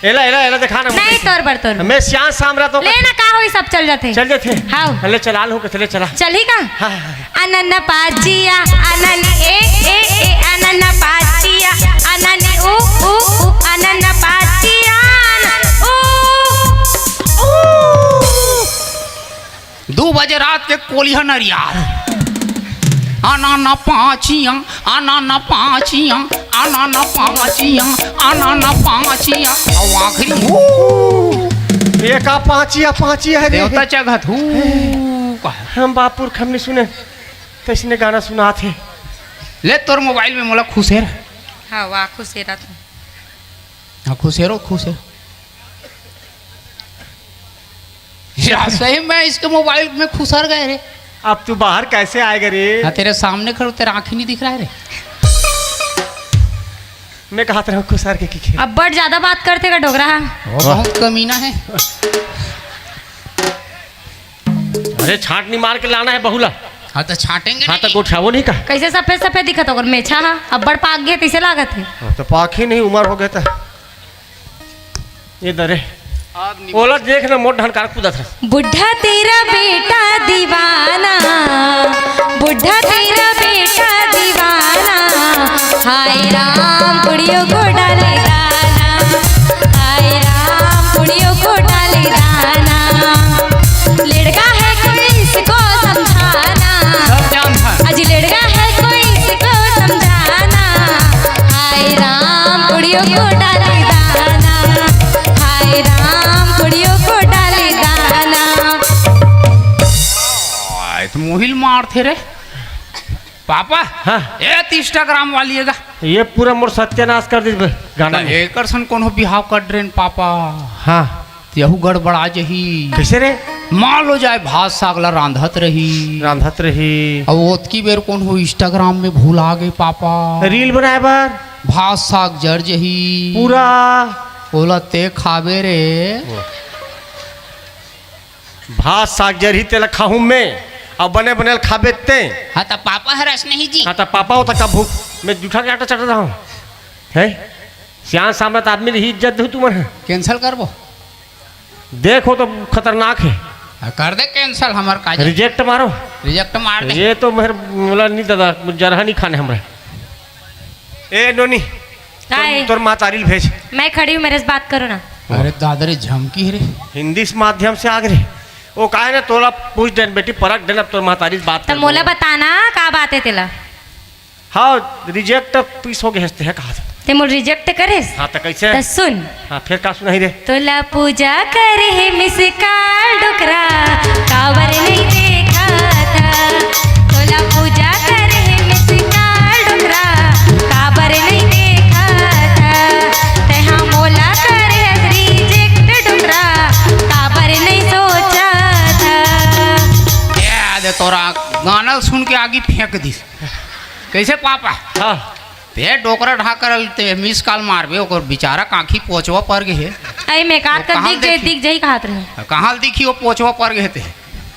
एला, एला, एला देखा ना, नहीं, मोटरसाइकिल। तोर बर, तोर बर। मैं सियान सामरा तो ले ना, का होई, सब चल जाथे। चल जाथे। हाँ। ले चला लो, कथले चला। चलही का? हाँ, हाँ, हाँ। अनन पाचिया, अनन ए, ए, ए, अनन पाचिया, अनन उ, उ, उ, अनन पाचिया, अनन उ, उ। दू बजे रात के कोलिहा नरियार। आना ना पाचिया, आना ना पाचिया, आना ना पाचिया, आना ना पाचिया। अउ आखिरी हू। ये का पाचिया, पाचिया है रे? देवता चघत हू। हम बापुर खमनी सुने, तइसने गाना सुनात हे। ले तोर मोबाइल में मोला खुसेर। हाँ, वाह, खुसेरा तू। हाँ, खुसेरो, खुसेर। यार, सही में इसके मोबाइल में खुसर गए रे। अब तू बाहर कैसे आएगा रे? हाँ, तेरे सामने खड़ा, तेरा आँख ही नहीं दिख रहा है रे। मैं कहत रहा हूँ खुसर के की खेल। अब्बड़ ज्यादा बात करथे का डोकरा। वो बहुत कमीना है। अरे छाटनी मार के लाना है बहू ला। हाँ, तो छाटेंगे हाँ, तो नहीं। गोठियावो नहीं का? कैसे सफेद सफेद दिखत ओकर मेछा हा? अब्बड़ पाक गए तैसे लागत है। हाँ, तो पाक ही नहीं, उम्र हो गया था। ये दरे। ओला देख ना, मोट ढनकार कूदत है। बुढ़ा तेरा बेटा दीवाना, बुढ़ा तेरा बेटा दीवाना, हाय राम पुड़ियों को डाले दाना, हाय राम पुड़ियों को डाले दाना। लड़का है कोई इसको समझाना, सब जानता है। अजी लड़का है कोई इसको समझाना, हाय राम पुड़ियों को डाले दाना, हाय राम पुड़ियों को डाले दाना। आय, तो मोहिल मारथे रे। पापा, हाँ। ए त Instagram वाली है गा। ये पूरा मोर सत्यानाश कर दे गाना त में। एकर सन कोनो बिहाव कर डरेन पापा। हाँ। त यहू गड़बड़ा जही। कैसे रे? मान लो जाए भात साग ला रांधत रही। रांधत रही। अब ओतकी बेर कोनो Instagram में भुला गे पापा। Reel बनाए बर। भात साग जर जही। पूरा। ओला ते खाबे रे। भात साग जरही तेला खाहूं मैं, अउ बने बने ल खाबे ते। हाँ, त पापा हरस नहीं जी। हाँ, त पापा हो त का भूख, मैं जूठा के आटा चटत हूँ। हैं? सियान सामरथ आदमी रही इज्जत दू तुमन। Cancel करबो? देखो तो खतरनाक है। हाँ, कर दे cancel, हमर का जी। Reject मारो। Reject मार दे। ये तो मेर, मोला नहीं दादा, जरहा नहीं खाने हमरे। ए नोनी, काय? तोर, तोर मातारी ल भेज। मैं खड़ी हूँ, मेरे से बात करो ना। अरे दादा रे, झमकी रे। हिंदी से माध्यम से आग रे। वो काहे ना तोला पूछ देन बेटी, परख देन अब तोर महतारी से बात त कर मोला लो। बताना का बात है तेला। हाँ, रिजेक्ट पीस हो गए हंसते हैं कहा था। ते मोल रिजेक्ट करेस? हाँ, तो कैसे? त सुन। हाँ, फिर का सुनाई रे? तोला पूजा करे हे मिस काल डोकरा, काबर नहीं देखा था? तोला पूजा करे हे मिस काल डोकरा, काबर नहीं देखा था? तैहा मोला करे हे रिजेक्ट डोकरा, काबर नहीं सोचा था? ए, दे तोरा गाना सुन के आगी फेंक दिस। कैसे पापा? हाँ। ते डोकरा ढाकर ते मिस काल मारबे, ओकर बेचारा कांखी पोचवा पर गे हे। अई में काट वो कर कहाँ दिख जाई, देखी? दिख जाई कहत रहे। कहाँ दिखी वो पोचवा पर गे हे ते?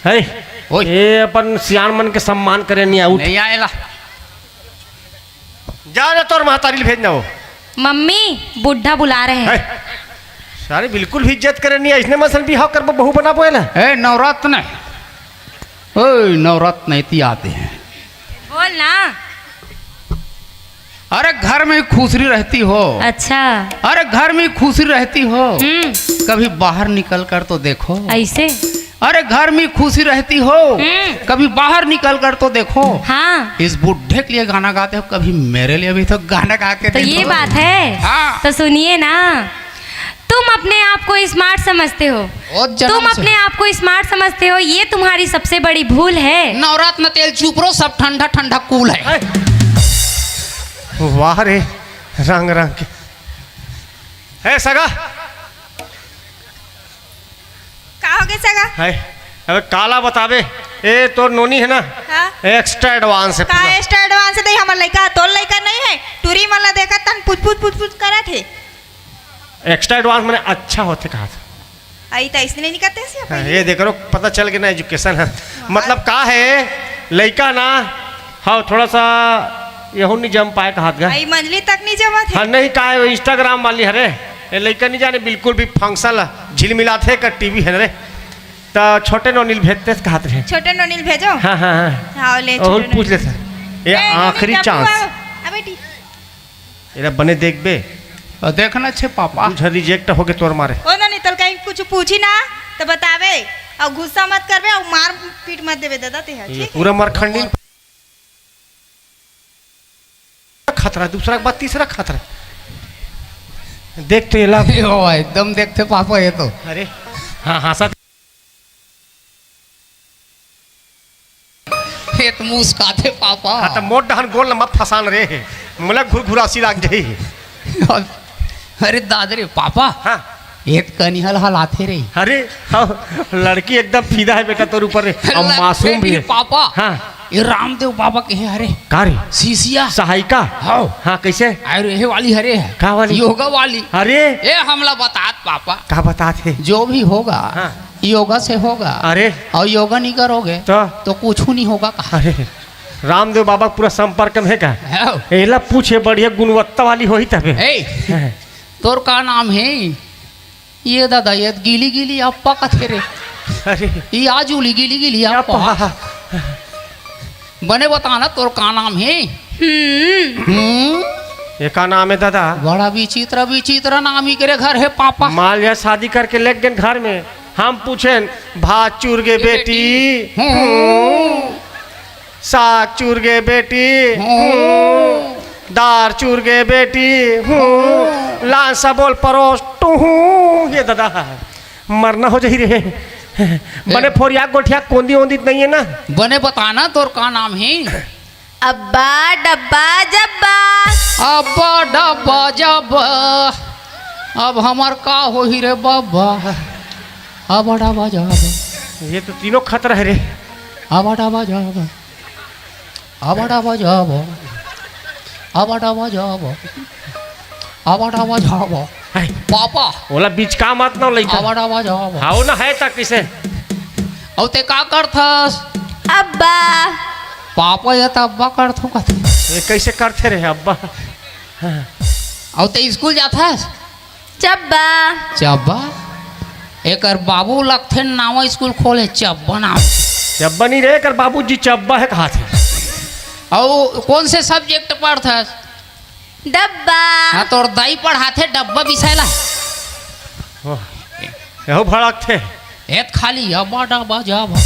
है। ओए। ये अपन सियान मन के सम्मान करे नहीं आउट। नहीं आएला। जा ना तोर महतारी ल भेजना हो। मम्मी, बुढ़ा बुला रहे हैं। है। सारे बिल्कुल भी इज्जत करे नहीं, इसने मसन बिहाव कर बहू बना बोला। ए नवरत्न, ओए नवरत्न इति आते हैं। बोल ना। अरे घर में खुसरी रहती हो। अच्छा। अरे घर में खुसरी रहती हो। हम्म। कभी बाहर निकल कर तो देखो। ऐसे? अरे घर में खुसरी रहती हो। हम्म। कभी बाहर निकल कर तो देखो। हाँ। इस बुढ़े के लिए गाना गाते हो, कभी मेरे लिए भी तो गाना गा के तो देखो। ये बात है। हाँ। तो सुनिए ना, तुम अपने आप को स्मार्ट समझते हो। बहुत जन्म तुम से। अपने आप को स्मार्ट समझते हो, ये तुम्हारी सबसे बड़ी भूल है। नवरत्न तेल चुप रहो, सब ठंडा ठंडा कूल है। वाह रे, रंग रंग के। है सगा? का हो गए सगा? है, अबे काला बताबे। ए, तोर नोनी है ना? हाँ। एक्स्ट्रा एडवांस है का पूरा। एक्स्ट्रा एडवांस है? देख, हमर लइका, तोर लइका नहीं है। टूरी मन ला देखत तन पुछ पुछ पुछ पुछ करत है। एक्स्ट्रा एडवांस मने अच्छा होथे कहा था। आई त अइसने नहीं करते हैं हाँ, अपन। ये देख रो, पता चल गया ना एजुकेशन है। मतलब का है, लइका ना, हाँ, थोड़ा सा यहू नहीं जम पाए कहा था। आई मंजली तक नहीं जमा थे। हाँ, नहीं का है, वो Instagram वाली हरे। ये लइका नहीं जाने बिल्कुल भी फंक्शन झिलमिलाथे का टीवी है रे। त छोटे नोनी ल भेजते से कहत रहे। छोटे नोनी ल भेजो। हाँ, हाँ, हाँ। हाँ, ले और छोटे पूछ नोनी। ले सर। ये ए, नोनी, आखिरी टप्पू चांस। आओ। आ बेटी। एला बने देखबे। और देखना छे पापा। तुझ रिजेक्ट होके तोर मारे। ओ नोनी, तोल कहीं कुछ पूछी ना, तो बतावे। और गुस्सा मत करबे और मार पीट मत देबे दादा ते है, ये ठीक है? पूरा मार खंडी। खतरा, दूसरा के बाद तीसरा खतरा। देख तो ये ला। ओ, एकदम देखते पापा ये तो। अरे, हाँ, हाँ, सर। ये तो मुस्काते पापा। हाँ, तो मोट डहन गोल न मत फसान रे। मोला घुरघुरासी लाग जाही। अरे दादा रे पापा। हाँ। ये तो कनिहल हलाथे रे। अरे, हाँ, लड़की एकदम फिदा है बेटा तोर ऊपर रे। और लड़के मासूम भी भी है। पापा। हाँ। ये रामदेव बाबा के है, अरे। का रे? शिष्या। सहायिका? हाँ। हाँ, कैसे? अरे, ये वाली हरे है। का वाली? योगा वाली। अरे। ये हमला बतात पापा। का बतात है? जो भी होगा, हाँ। योगा से होगा। अरे। और योगा नहीं करोगे, तो? तो कुछ नहीं होगा कहा। अरे, रामदेव बाबा पूरा संपर्क में है का? हाँ। एला पूछे, बढ़िया गुणवत्ता वाली होही तबे। ए, हाँ। तोर का नाम है? ये दादा, ये गीली गीली अप्पा कथे रे। अरे। ये आजूली गीली गीली अप्पा। अप्पा। बने बता ना, तोर का नाम है? हम्म। हम्म? ये का नाम है दादा? बड़ा विचित्र विचित्र नाम ही करे घर है पापा। माल या शादी करके लेग गेन घर में, हम पूछेन, भात चूर गे बेटी? हम्म। हम्म। साग चूर गे बेटी, हूँ। दार चूर गे बेटी, हूँ। लान सा बोल परोस, टूहूँ। ये दादा, मरना हो जाही रे। बने ए। फोरिया गोठिया कोंदी ओंदी त नहीं है ना? बने बता ना, तोर का नाम है? अब्बा डब्बा जब्बा। अब्बा डब्बा जब्बा। अब हमार का होही रे बाबा? अब्बा डब्बा जब्बा। ये तो तीनों खतरा है रे। अब्बा डब्बा जब्बा। अबड़ा बजाबो, अबड़ा बजाबो, अबड़ा बजाबो। है। पापा। ओला बीच का मत ना लइका। अबड़ा बजाबो। हाउ ना है ता किसे? अउ ते का करथस? अब्बा। पापा ये त अब्बा करथो कथे। ये कैसे करथे रे अब्बा? हाँ। अउ ते स्कूल जाथस? चब्बा। चब्बा? एकर बाबू लगथे नवा स्कूल खोले, चब्बा नाम। चब्बा नहीं रे, एकर बाबूजी चब्बा है कहाथे। अउ कौन से सब्जेक्ट पढ़थस? डब्बा। हाँ, तोर दाई पढ़ाथे डब्बा विषय ला। ओह, यहू भड़कथे। एत खाली आबा डाबा जाबा,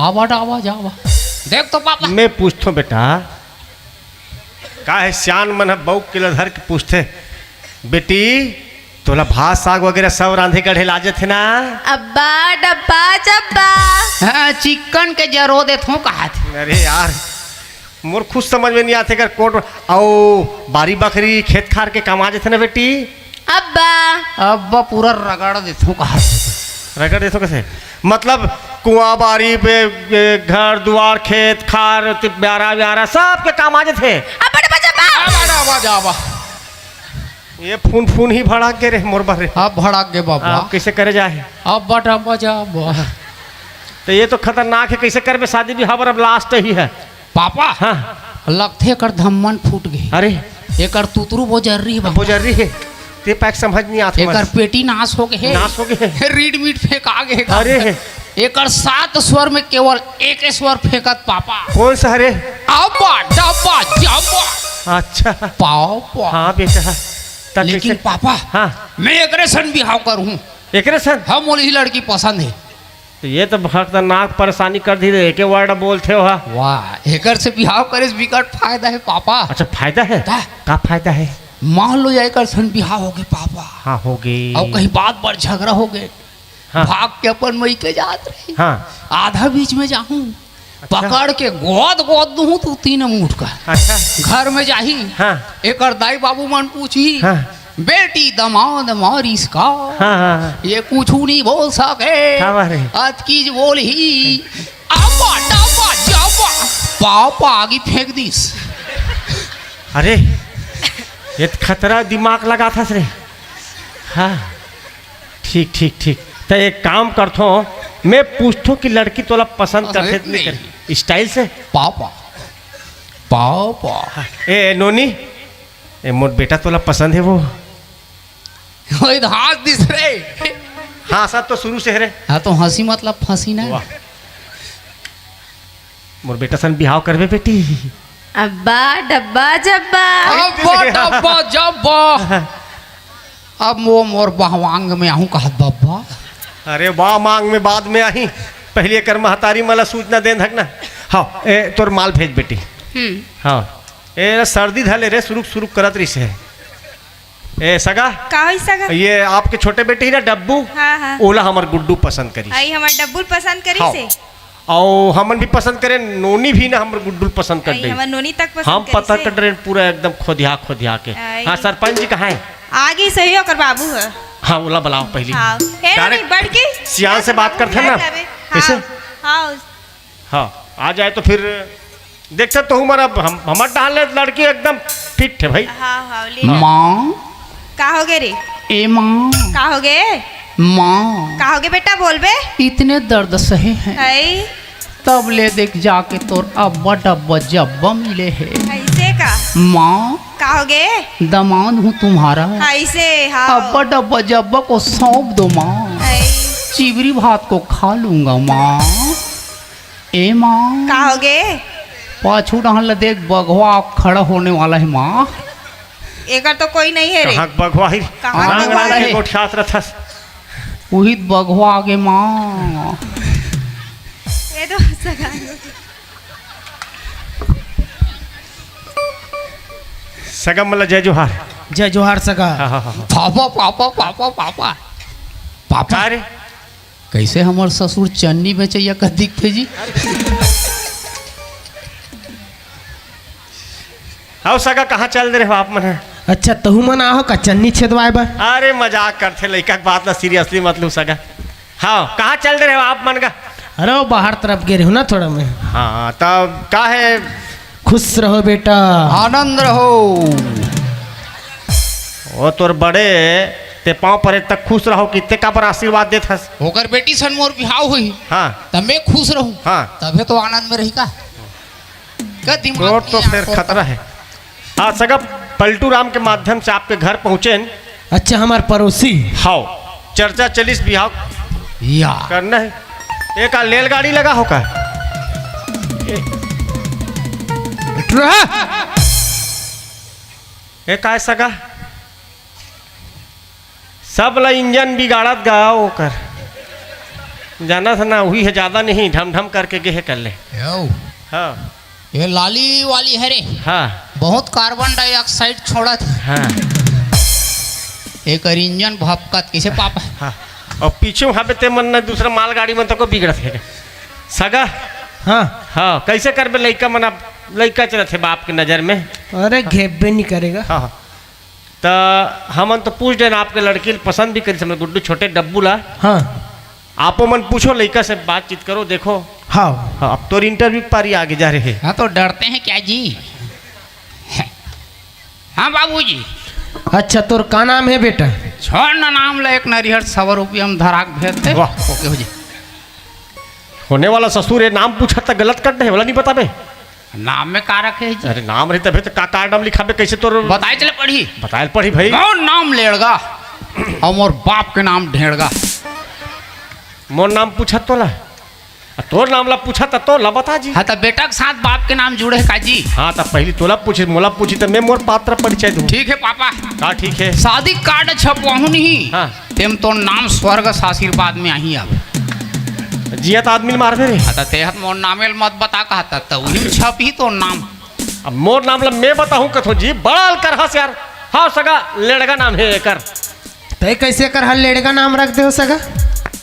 आबा डाबा जाबा। देख तो पापा। मैं पूछथों बेटा, का हे सियान मन ह बउक के ल धर के पूछथे, "बेटी, तोला भात साग वगैरह सब रांधे गढ़े ला जथे ना?" अब्बा डब्बा जब्बा। हाँ, चिकन के जरो देथों कहाथे। अरे यार, मोर खुद समझ में नहीं आथे कर कोट। अउ बारी बखरी खेत खार के काम आ जथे ना बेटी? अब्बा। अब्बा पूरा रगड़ देथों कहाथे। रगड़ देथों कइसे? मतलब कुआं बारी पे, ए, घर दुआर खेत खार ति-, ब्यारा ब्यारा सब के काम आ जथे। अब्बा डब्बा जब्बा। आबा डाबा जाबा। ये फून फून ही भड़क गे रे मोर बर रे। अब भड़क गे बाबा। अब कइसे करे जाए? अब बट अब जा बाबा। तो ये तो खतरनाक हे, कइसे करबे शादी बिहाव बर? अब लास्ट ही हे। पापा। हाँ। लगथे एकर धम्मन फूट गे। अरे। एकर तुतरू बोजर्री हे बाबा। बोजर्री हे। ते पैक समझ नहीं आथे एकर बस। पेटी नाश हो गे हे। नाश हो गे हे। रीड मीट फेंका गे हे। अरे। एकर सात स्वर में केवल एक स्वर फेंकत पापा। कौन सा हरे? अब्बा डब्बा जब्बा। अच्छा। पापा। हाँ बेटा। तब लेकिन कइसे? पापा, हाँ। मैं एकरे सन बिहाव करहूँ। एकरे सन? हाँ, मोला ही लड़की पसंद हे। तो ये तो खतरनाक परेशानी कर दी रे, एके वर्ड बोलथे हो, हाँ। वाह, एकर से बिहाव करे से बिकट फायदा हे पापा। अच्छा, फायदा हे? का? का फायदा हे? मान लो या एकर सन बिहाव हो गे पापा। हाँ, हो गे। अउ कहीं बात बर झगड़ा हो गे। हाँ। भाग के अपन मइके जात रही। हाँ। आधा बीच में जाहूँ, अच्छा। पकड़ के गोद गोद दूहूँ तू तीन मुठ का। अच्छा। घर में जाही। हाँ। एकर दाई बाबू मन पूछी, हाँ। "बेटी दमाद मारिस का?" हाँ, हाँ, हाँ। ये कुछू नहीं बोल सके। का बात हे? अतकीच बोलही, "अब्बा डब्बा जब्बा।" पापा आगी फेंक दिस। अरे, ये तो खतरा दिमाग लगाथस रे। हाँ। ठीक, ठीक, ठीक। त एक काम करथों, मैं पूछथों कि लड़की तोला पसंद अरे करथे कि नहीं नहीं। करथे? स्टाइल से। Papa, papa. ए, नोनी, ए, मोर बेटा तोला पसंद हे वो। ओए, तो हंस दिस रे। हाँ, सब तो शुरू से हे रे। हाँ, तो हंसी मतलब फंसी ना। वाह। मोर बेटा सन बिहाव करबे बेटी। अब्बा डब्बा जब्बा। अब्बा डब्बा जब्बा। अब वो मोर बहवांग में आहूँ कहत बब्बा। अरे वाह, मांग में बाद में आही, पहले एकर महतारी मला सूचना दे धक ना। हाँ, ए, तोर माल भेज बेटी। हम्म। हाँ, ए सर्दी धले रे, सुरुक सुरुक करत रहिस हे। ए सगा, का होई सगा? ये आपके छोटे बेटी ही ना डब्बू, हाँ, हाँ। ओला हमर गुड्डू पसंद करिस। आई हमर डब्बू पसंद करिस हाँ। हे। अउ हमन भी पसंद करे, नोनी भी ना हमर गुड्डू पसंद कर आई दे। हमर नोनी तक पसंद हम करिस पता हे। कर रहे पूरा एकदम खोदिया खोदिया के। आई। हाँ, सरपंच जी कहाँ हे? आगे सही ओकर बाबू हे। हाँ, ओला बुलाओ पहली। हाँ। हे नोनी, डायरेक्ट बढ़ के सियान से बात करथे ना। हाँ, कैसे? हाँ। हाँ, आ जाए तो फिर देखते तो हमारा हम, हमर डाल ले लड़की एकदम फिट हे भाई। हाँ, हाँ, ले। माँ। का हो गे रे? ए माँ। का हो गे? माँ। का हो गे बेटा, बोलबे? इतने दर्द सहे हैं। हई। तब ले देख जाके तोर अब्बा डब्बा जब्बा मिले हे। ऐसे का? माँ। का हो गे? दमाद हूँ तुम्हारा। ऐसे, हाँ। अब्बा डब्बा जब्बा को सौंप दो माँ। हई। चिबरी भात को खा लूंगा माँ। ए माँ। का हो गे? पाछू डहन ल देख, बघवा खड़ा होने वाला हे माँ। एकर तो कोई नहीं हे रे। कहाँ के बघवा हे? कहाँ के नांग बघवा नांग हे? के गोठियात रथस। उही त बघवा आगे माँ। ये तो सगा। सगा मन ल जय जोहार। जय जोहार सगा। हाँ, हाँ, हाँ, हाँ। Papa, papa, papa, papa. Papa. का रे? कैसे हमर ससुर चन्नी बेचैया कस दिखथे जी? हव सगा, कहाँ चल दे रहे हो आप मन ह? अच्छा, तहू मन आहो का चन्नी छेदवाए बर? अरे मजाक करथे, लइका के बात ला seriously मत लू सगा। हव, कहाँ चल दे रहे हो आप मन का? अरे वो बाहर तरफ गे रहे हो ना थोड़ा मैं। हाँ, तब का हे? खुश रहो बेटा। आनंद रहो। वो तोर बड़े, ते पाँव परे तक खुश रहो, कितने का पर आशीर्वाद देत हस। ओकर बेटी सन मोर बिहाव होही। हाँ। त मैं खुश रहूं। हाँ। तभे तो आनंद में रही का। का दिमाग तोर तो नहीं फिर आंखों खतरा का। है। आज सगा पलटू राम के माध्यम से आपके घर पहुंचे हैं। अच्छा, हमार पड़ोसी। हाव, चर्चा चलिस बिहाव या। करना है। एक आ लेलगाड़ी लगा हो का? ए, ए, काय सगा? सब ला इंजन बिगाड़त गा ओकर। जानत ह ना, उही ह ज्यादा नहीं, ढम ढम करके गे हे कर ले। यो। हाँ। ये लाली वाली है रे। हाँ। बहुत कार्बन डाइऑक्साइड छोड़त हे। हाँ। एकर इंजन भपकत कइसे पापा। हाँ। अउ पीछू हाबे ते मन ना दूसरा मालगाड़ी मन तको बिगड़त हे। सगा। हाँ। हाँ, कइसे करबे लइका मन, अब लइका चलत हे बाप के नजर में। अरे घेबे नहीं करेगा। हाँ, हाँ। त हमन तो पूछ देन, आपके लड़की ल पसंद भी करिस हमन गुड्डू छोटे डब्बू ला। हाँ। आपो मन पूछो, लइका से बातचीत करो, देखो। हाँ। हाँ, अब तोर इंटरव्यू के पारी आगे जा रहे। हाँ, तो डरते हैं क्या जी? हाँ बाबूजी। अच्छा, तोर का नाम है बेटा? छोड़ ना नाम ले, एक नरिहर सवा रुपया में धराक भेज दे। वाह। ओके हो जी। होने वाला ससुर, ये नाम पूछा त गलत कर दे, वाला नहीं बताबे। नाम में का रखे है जी? अरे नाम रही तभे तो का, का नाम लिखाबे, कैसे तोर बताए चले पढ़ी। बताए पढ़ी भाई। मोर नाम लेड़गा और मोर बाप के नाम ढेड़गा। मोर नाम पूछा तोला, आ तोर नाम ला पूछा त तोला बता जी। हाँ, त बेटा के साथ बाप के नाम जुड़े है का जी? हाँ, त पहली तोला पूछी, मोला पूछी त मैं मोर पात्र परिचय दूँ। ठीक है पापा। का ठीक है? शादी कार्ड छपवाहूँ नहीं। हाँ। तेम तो नाम स्वर्ग से आशीर्वाद में आही अब। जियत आदमी ल मारबे रे। हाँ, त तेहत मोर नामे ल मत बता कहता, त उही छप ही तोर नाम। अब मोर नाम ल मैं बताहूँ कथो जी, बड़ा अलकर हस यार। हाँ सगा, लेड़गा नाम है एकर। तय कैसे एकर हर लेड़गा नाम रख दे हो सगा?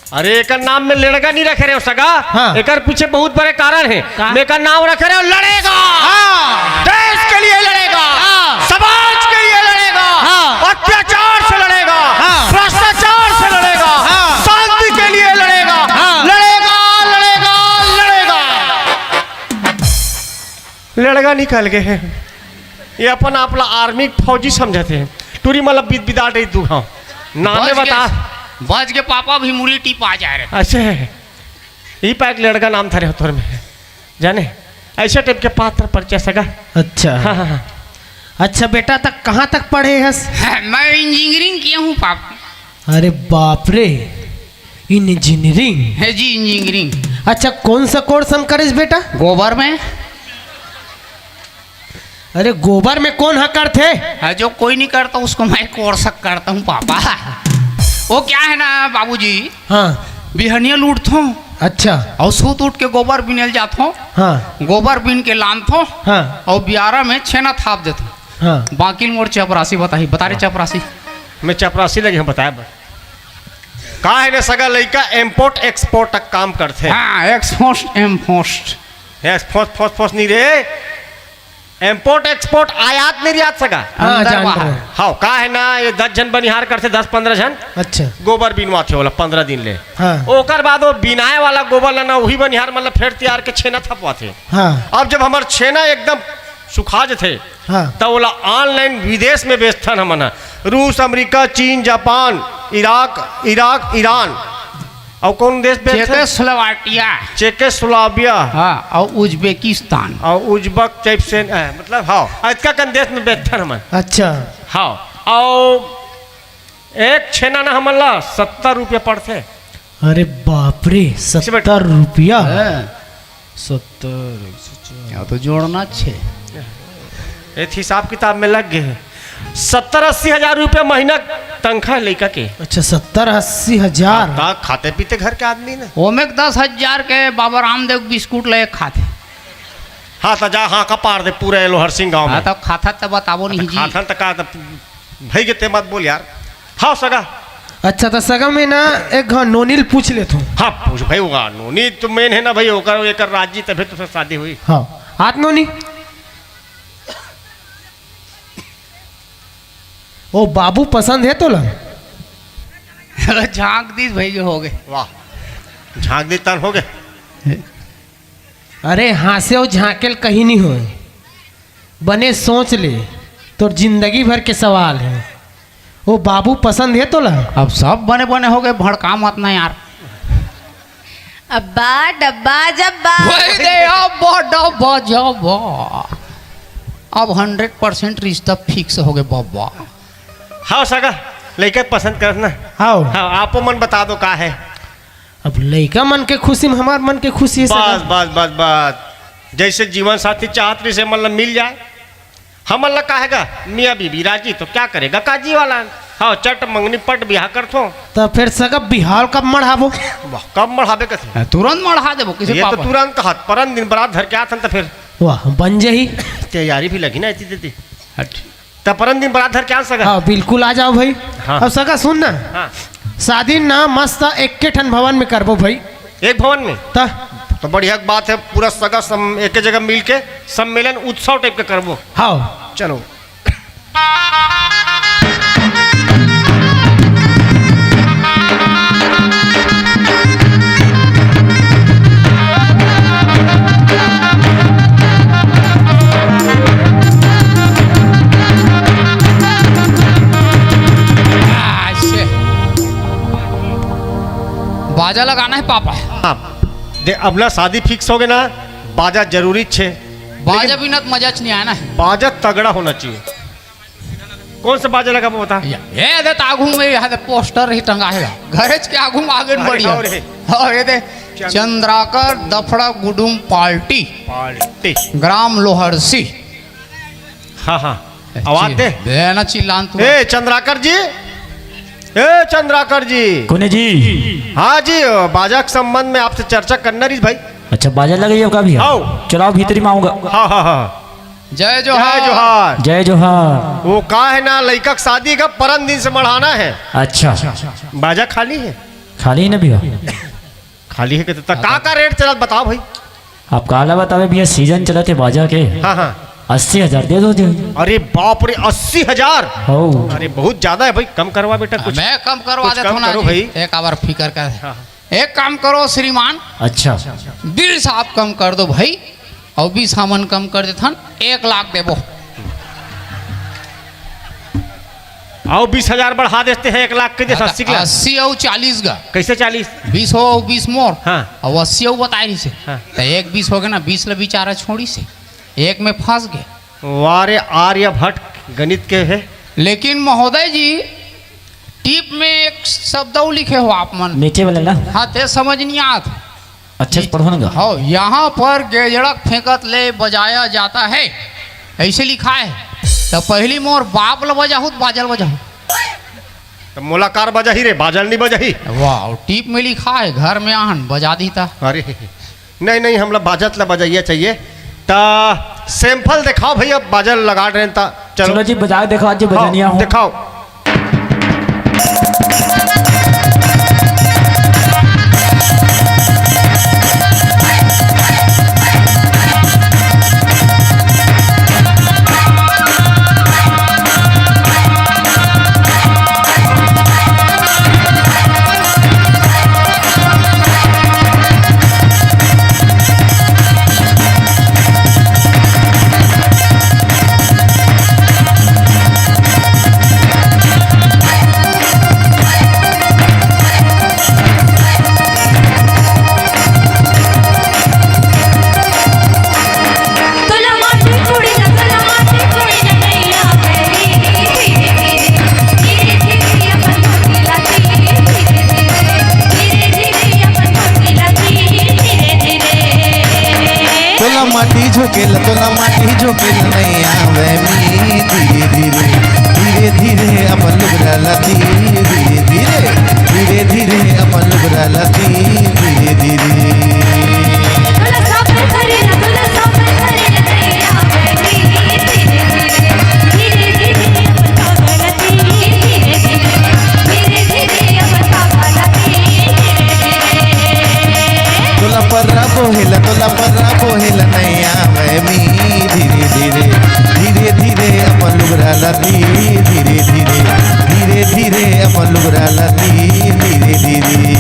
अरे एकर नाम में लेड़गा नहीं रखे रहे हो सगा। हाँ। एकर पीछे बहुत बड़े कारण है। का? मैं एकर नाम रखे रहे हो लड़ेगा। हाँ। देश के लिए लड़ेगा। हाँ। समाज के लिए लड़ेगा। हाँ। अत्याचार से लड़ेगा। हाँ। भ्रष्टाचार से लड़ेगा। हाँ। शांति के लिए लड़ेगा। हाँ। लड़ेगा, लड़ेगा, लड़ेगा। लड़गा निकल गए हैं। ये अपन आप ला आर्मी फौजी समझते हैं। टूरी मतलब बिद बिदा डे दू हाँ। नाम में बच बता। गए, बच के पापा भी मुड़ी टीप आ जा रहे। अच्छा है। ई पैक लड़गा नाम था रे तोर में। जाने? ऐसे टाइप के पात्र परिचय सगा। अच्छा। हाँ, हाँ, हाँ। अच्छा बेटा, तक कहाँ तक पढ़े हस? मैं इंजीनियरिंग किया हूँ पापा। अरे बाप रे, इंजीनियरिंग? है जी, इंजीनियरिंग। अच्छा, कौन सा कोर्स हम करिस बेटा? गोबर में। अरे गोबर में कौन हा करथे? हाँ, जो कोई नहीं करता उसको मैं कोर्स करता हूँ पापा। वो क्या है ना बाबूजी, हाँ। बिहनिया ल उठथों। अच्छा। और सूत उठ के गोबर बिनेल जाथों। हाँ। गोबर बिन के लानथों। हाँ। और बियारा में छेना थाप देथों। हाँ। बाकी मोर चपरासी बताही, बता रे चपरासी। मैं चपरासी लगे हूँ बताए बर। का है ने सगा लइका इम्पोर्ट एक्सपोर्ट तक काम करथे। हाँ, export import. Export force force नहीं रे। इम्पोर्ट एक्सपोर्ट आयात निर्यात सगा। हाँ, अंदर जान बाहर। रहे। हाँ, का है ना, ये दस झन बनिहार करथे, दस पंद्रह झन। अच्छा। गोबर बिनवाथे ओला पंद्रह दिन ले। हाँ। ओकर बाद वो बिनाए वाला गोबर ला ना, वही बनिहार मतलब फेर तियार के छेना थपवाथे। हाँ। अब जब हमर छेना एकदम सुखा जथे, हाँ। त ओला ऑनलाइन विदेश में बेचथन हमन ह। रूस, अमेरिका, चीन, जापान, इराक, इराक, ईरान, अउ कौन देश बेचथे? चेकोस्लोवाकिया। चेकोस्लोवाकिया। हाँ, अउ उज्बेकिस्तान। अउ उज्बक टाइप से, अ, मतलब, हाँ, अतका कन देश में बेचथन हमन। अच्छा। हाँ, अउ एक छेना ना हमन ला सत्तर रुपया पड़थे। अरे बाप रे, इसे बैठ। सत्तर रुपया? हाँ। सत्तर, एक सौ चार। या तो जोड़ना छे। एक हिसाब किताब में लग गए हैं। सत्तर अस्सी हजार रुपया महीना तनख्वाह है लइका के। अच्छा, सत्तर अस्सी हजार। हाँ, ता खाते पीते घर के आदमी ने। ओमे के दस हजार के बाबा रामदेव बिस्कुट ले खाते। हाँ, तो जा, हाँ, का पार दे पूरा ये लोहर सिंह गाँव में। हाँ, तो खाता तो बताबो नहीं जी। खाथन तो का, तो भाई के ते मत बोल यार। हाँ, सगा। अच्छा, तो सगा में ना एक घ-, नोनी ल पूछ लेथों। हाँ, पूछ भाई, होगा नोनी तो मेन है ना भाई, ओकर, एकर राजी तभे तो शादी हुई। हाँ, आत नोनी। ओ बाबू पसंद है तोला? झांक दीस भाई, जो हो गए। वाह, झांक दीस तन हो गए। अरे हाँसे अउ झांकेल कहीं नहीं होए, बने सोच ले, तोर जिंदगी भर के सवाल है। ओ बाबू पसंद है तोला? अब सब बने बने हो गए, भड़का मत ना यार। अब्बा डब्बा जब्बा। वही दे, अब्बा डब्बा जब्बा। अब हंड्रेड परसेंट रिश्ता फिक्स हो गए बब्बा। हाँ सगा, लइका पसंद करस ना। हाँ। हाँ, आपो मन बता दो का है। अब लइका मन के खुशी में हमार मन के खुशी है सगा। बस, बस, बस, बस। जैसे जीवन साथी चाहत रही से मन ला मिल जाए। हमन ला काहेगा मियाँ बीबी राजी तो क्या करेगा काजी वाला। हाँ, चट मंगनी पट बिहा करथो। त फेर सगा बिहाव कब मढ़ाबो? वाह, कब मढ़ाबे कथे? हाँ, तुरंत मढ़ा देबो, किसे ये तो पापा? तुरंत कहत, परन दिन बरात धर के आथन त फेर। वाह, बन जाही। तैयारी भी लगी ना इतनी देती। हट। त परन दिन बरात धर के आ सगा। हाँ, बिल्कुल आ जाओ भाई। हाँ। अब सगा सुन ना। हाँ। शादी ना मस्त एक के ठन भवन में करबो भाई। एक भवन में? त? तो बढ़िया बात है, पूरा सगा सम-, एक जगह मिल के सम्मेलन उत्सव टाइप का करबो। हाँ। चलो। ऐसे। बाजा लगाना है पापा। हाँ। दे, अब ना शादी फिक्स हो गए ना, बाजा जरूरी छे। बाजा लेकिन बिना तो मजा च नहीं आया ना। बाजा तगड़ा होना चाहिए। कौन सा बाजा लगाबो बता? या, ये दे त आगू में, यहाँ दे पोस्टर ही टंगा है। घरेज के आगू में आगे अरे, बढ़िया। और है। और ये दे चंद- चंद्राकर दफड़ा गुडुम पार्टी। पार्टी। ग्राम लोहरसी। हाँ, हाँ। ए, आवाज चिल-, दे। दे ना चिल्लान तू। ए, चंद्राकर जी। ए, चंद्राकर जी। कोने जी? हाँ जी, बाजा के संबंध में आपसे चर्चा करना रही भाई। अच्छा, बाजा लगाइए का भी है? आओ। चलाओ, भीतरी में आऊंगा। हाँ, हाँ, हाँ। जय जोहार। जय जोहार। जय जोहार। वो का है ना, लइका के शादी का परन दिन से मढ़ाना है। अच्छा। बाजा खाली है? खाली है ना भैया? खाली है कि तो का, का रेट चलत बताओ भाई। आप काला बतावे भैया, सीजन चलत है बाजा के। हाँ, हाँ। अस्सी हजार दे दो जी। अरे बाप रे, अस्सी हजार? हो। अरे बहुत ज्यादा है भाई, कम करवा बेटा कुछ। मैं कम करवा कुछ देता कम हूँ ना करो जी। भाई। एक आवर फिकर कर। हाँ, हाँ। एक काम करो श्रीमान। अच्छा। बीस आप कम कर दो भाई, और बीस हमन कम कर देथन, एक लाख देबो। आओ, बीस हजार बढ़ा देते हैं, एक लाख के दे, हाँ, अस्सी के लाख। अस्सी और चालीस गा। कैसे चालीस? बीस हो, बीस मोर। हाँ। और अस्सी और बताए रही से। हाँ। तो एक बीस हो गए ना, बीस ले बेचारा छोड़ी से, एक में फंस गए। वाह रे आर्यभट्ट, गणित के है। लेकिन महोदय जी, टीप में एक शब्द और लिखे हो आप मन। नीचे वाला ना? हाँ, ते समझ नहीं आत। अच्छे से पढ़ो ना गा। हो, यहाँ पर गेजड़क फेंकत ले बजाया जाता है, ऐसे लिखा है। तो पहली मोर बाप ल बजाहू, बाजल बजाहू। तो मोला कार बजाही रे, बाजल नहीं बजाही। वाह, और टीप में लिखा है, घर में आहन बजा दीता। अरे, नहीं, नहीं, हमला बाजत ला बजाइया चाहिए। ता सैंपल दिखाओ भैया, बाजल लगा रहे हैं ता। चलो। चलो जी, बजा के दिखाओ, आज हाँ, बजानिया हो। दिखाओ। तोला माटी झोंकेला, तोला माटी झोंकेला नइ आवे मी। धीरे धीरे, धीरे धीरे अपन लुगरा ला तीर। धीरे धीरे, धीरे धीरे अपन लुगरा ला तीर। धीरे धीरे। तोला पर्रा बोहेला, तोला पर्रा बोहेला नइ आवे मी। धीरे धीरे, धीरे धीरे अपन लुगरा ला तीर। धीरे धीरे, धीरे धीरे अपन लुगरा ला तीर। धीरे धीरे।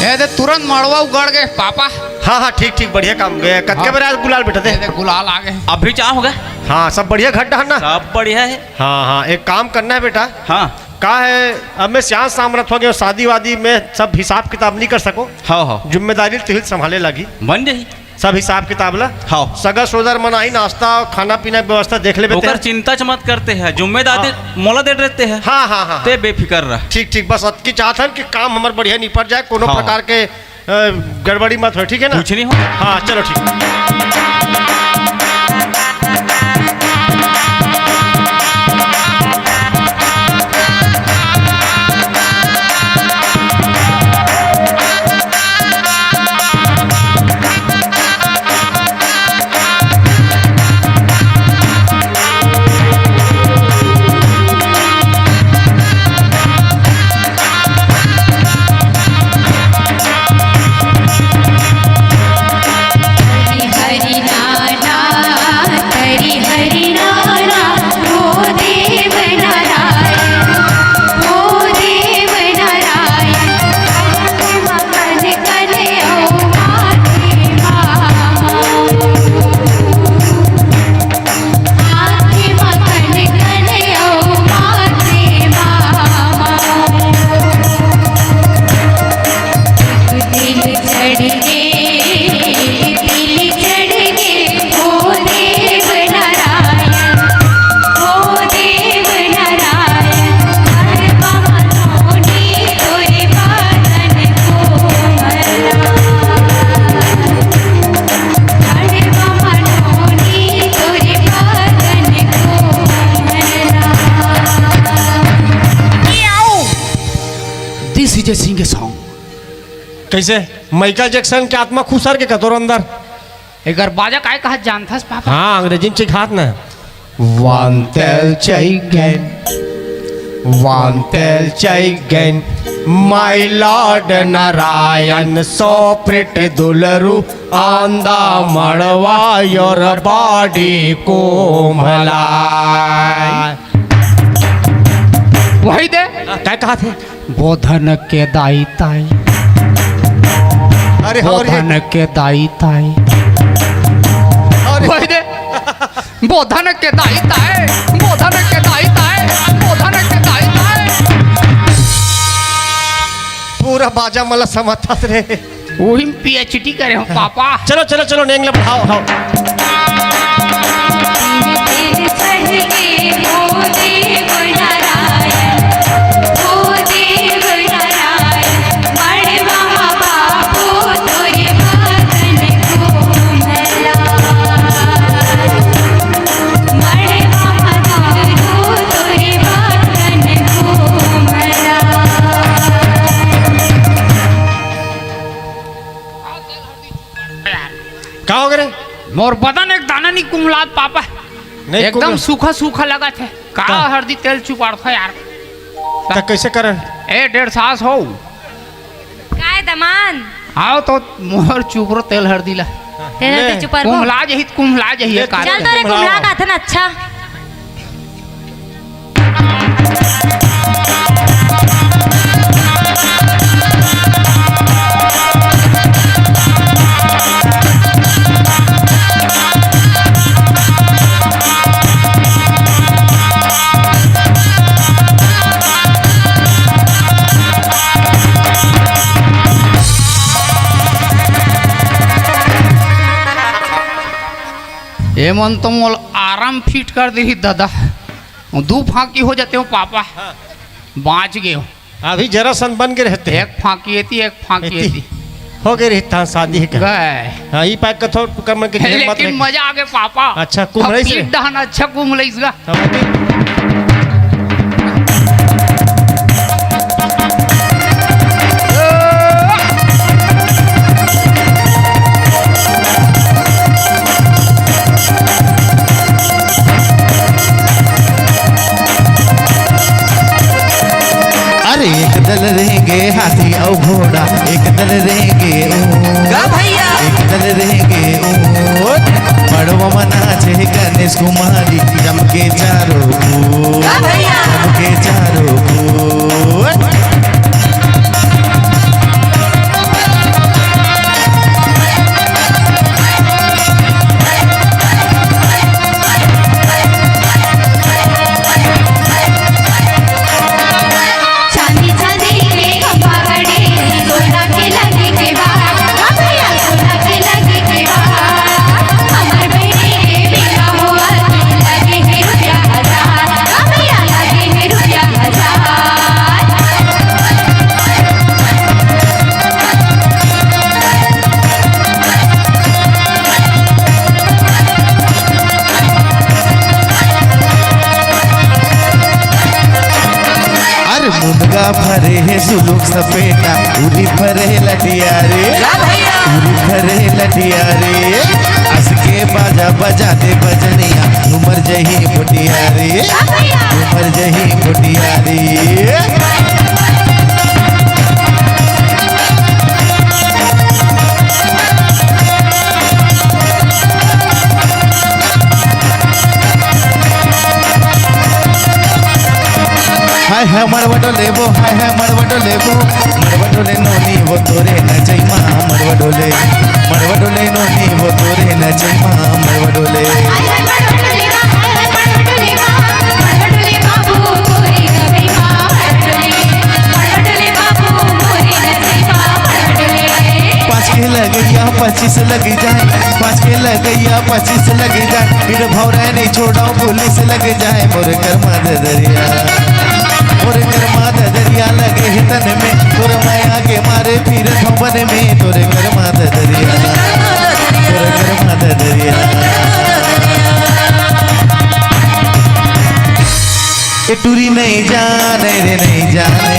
ए दे, तुरंत मड़वा उगड़ गए पापा। हाँ, हाँ, ठीक, ठीक, बढ़िया काम। ए, कतके हाँ। बेर आज गुलाल बेटा दे? ए दे, गुलाल आ गए। अभी क्या होगा? हाँ, सब बढ़िया घर डहर ना? सब बढ़िया है। हाँ, हाँ, एक काम करना है बेटा। हाँ। का है, अब मैं सियान सामरथ हो गया, शादी वादी में सब हिसाब किताब नहीं कर सको। हाँ, हाँ। जिम्मेदारी तुही संभाले लागी। बन जाही। सब हिसाब किताब ला। हाँ। सगा सोदर मन आही, नाश्ता, खाना पीना व्यवस्था देख लेबे ओकर तें। चिंता च मत करते हैं, जिम्मेदारी हाँ। मोला दे देते हैं। हाँ, हाँ, हाँ, ते हाँ। बेफिकर रह। ठीक, ठीक, बस अतकी चाहत हन कि काम हमर बढ़िया निपट जाए, कोनो हाँ। प्रकार के अ, गड़बड़ी मत हो, ठीक है ना? कुछ नहीं हो। हाँ, चलो, ठीक। हरि हरि नाना, हरि हरि नाना, ओ देव नारायण, ओ देव नारायण, कन कन ओ माथे मामा। हाथे म कन कन अउ माथे मामा। तिल चढ़ गे, तिल चढ़ गे, ओ देव नारायण, ओ देव नारायण, हर पवन होनी तोरे बदन कोमला। This is a sing song। कैसे? माइकल जैक्सन के आत्मा खुसर के कतोर अंदर। एकर बाजा काय कहत जानथस, पापा? हाँ, अंग्रेजी में सिखात ना। One tel chaigen, one tel chaigen, my lord Narayan, सो प्रिट दुलरू, आंदा मड़वा, your body कोमला। वही दे। काय कहत हे? बोधन के दाई ताई। अरे, अरे। बोधन के दाई ताई। अरे। वही दे। बोधन के दाई ताय, बोधन के दाई ताय, बोधन के दाई ताय। पूरा बाजा मला समझत रे। उही में PhD करे हो पापा। चलो, चलो, चलो, नेंग ले बढ़ाओ, आओ। का हो गे रे? मोर बदन एक दाना नहीं कुमलात पापा। नहीं एकदम कुमला- सूखा सूखा लगत हे। का का? हरदी तेल चुपाड़थो यार। त कैसे करन? ए डेढ़ सास हो। काय दमान? आओ तो मोर चुपरो तेल हरदी ला। तेल हरदी ले। चुपार को। कुम्हला जही, कुम्हला जही ले, एक चल तो रे कुम्हला। कुम्हला का थन अच्छा। ए मन तो मोल आराम फिट कर दिही दादा। दू फांकी हो जाते हो पापा। हाँ। बाँच गे हो। अभी जरा सन बन के रहते हैं। एक फांकी एती, एक फांकी एती। एती। हो गे रहित शादी हे का? गए। हाँ, ई पाए कथो कम के घेर मत लेकिन रहे। मजा आ गे पापा। अच्छा, कुम्हलइस रे। पीठ डहन अच्छा कुम्हलइस गा। हाँ, अभी। अरे एक दल रेंगे हाथी अउ घोड़ा, एक दल रेंगे ऊंट। का भैया? एक दल रेंगे ऊंट। मड़वा म नाचे गणेश कुमारी, जम के चारों ओर। का भैया? जम के चारों ओर। चांदी चांदी के खंभा गड़े, सोना के लगे के बा, हाँ भैया, सोना के लगे के बा। हमर बहिनी के बेरा होवत लगे हे, मुनगा फरे हे सुलुक सपेटा, उरी फरे लटिया रे, उरी फरे लटिया रे। असके बाजा बजा दे बजनिया, उमर जही फुटिया रे, उमर जही फुटिया रे। हाय हाय मड़वा डोले वो, हाय हाय मड़वा डोले वो, मड़वा डोले नोनी वो तोरे नचई मा, मड़वा डोले, मड़वा डोले नोनी वो तोरे नचई मा, मड़वा डोले। पाँच के लगैया पच्चीस लग जाए, पाँच के लगैया पच्चीस लग जाए, फिर भौरा नहीं छोड़ाओ पुलिस लग जाए। मोर कर्मा ददरिया, मोर कर्मा ददरिया लगे हे तन में, तोर माया के मारे फिर बन में। तोरे कर्मा ददरिया, तोरे कर्मा ददरिया। ए टूरी नहीं जाने रे नहीं जाने,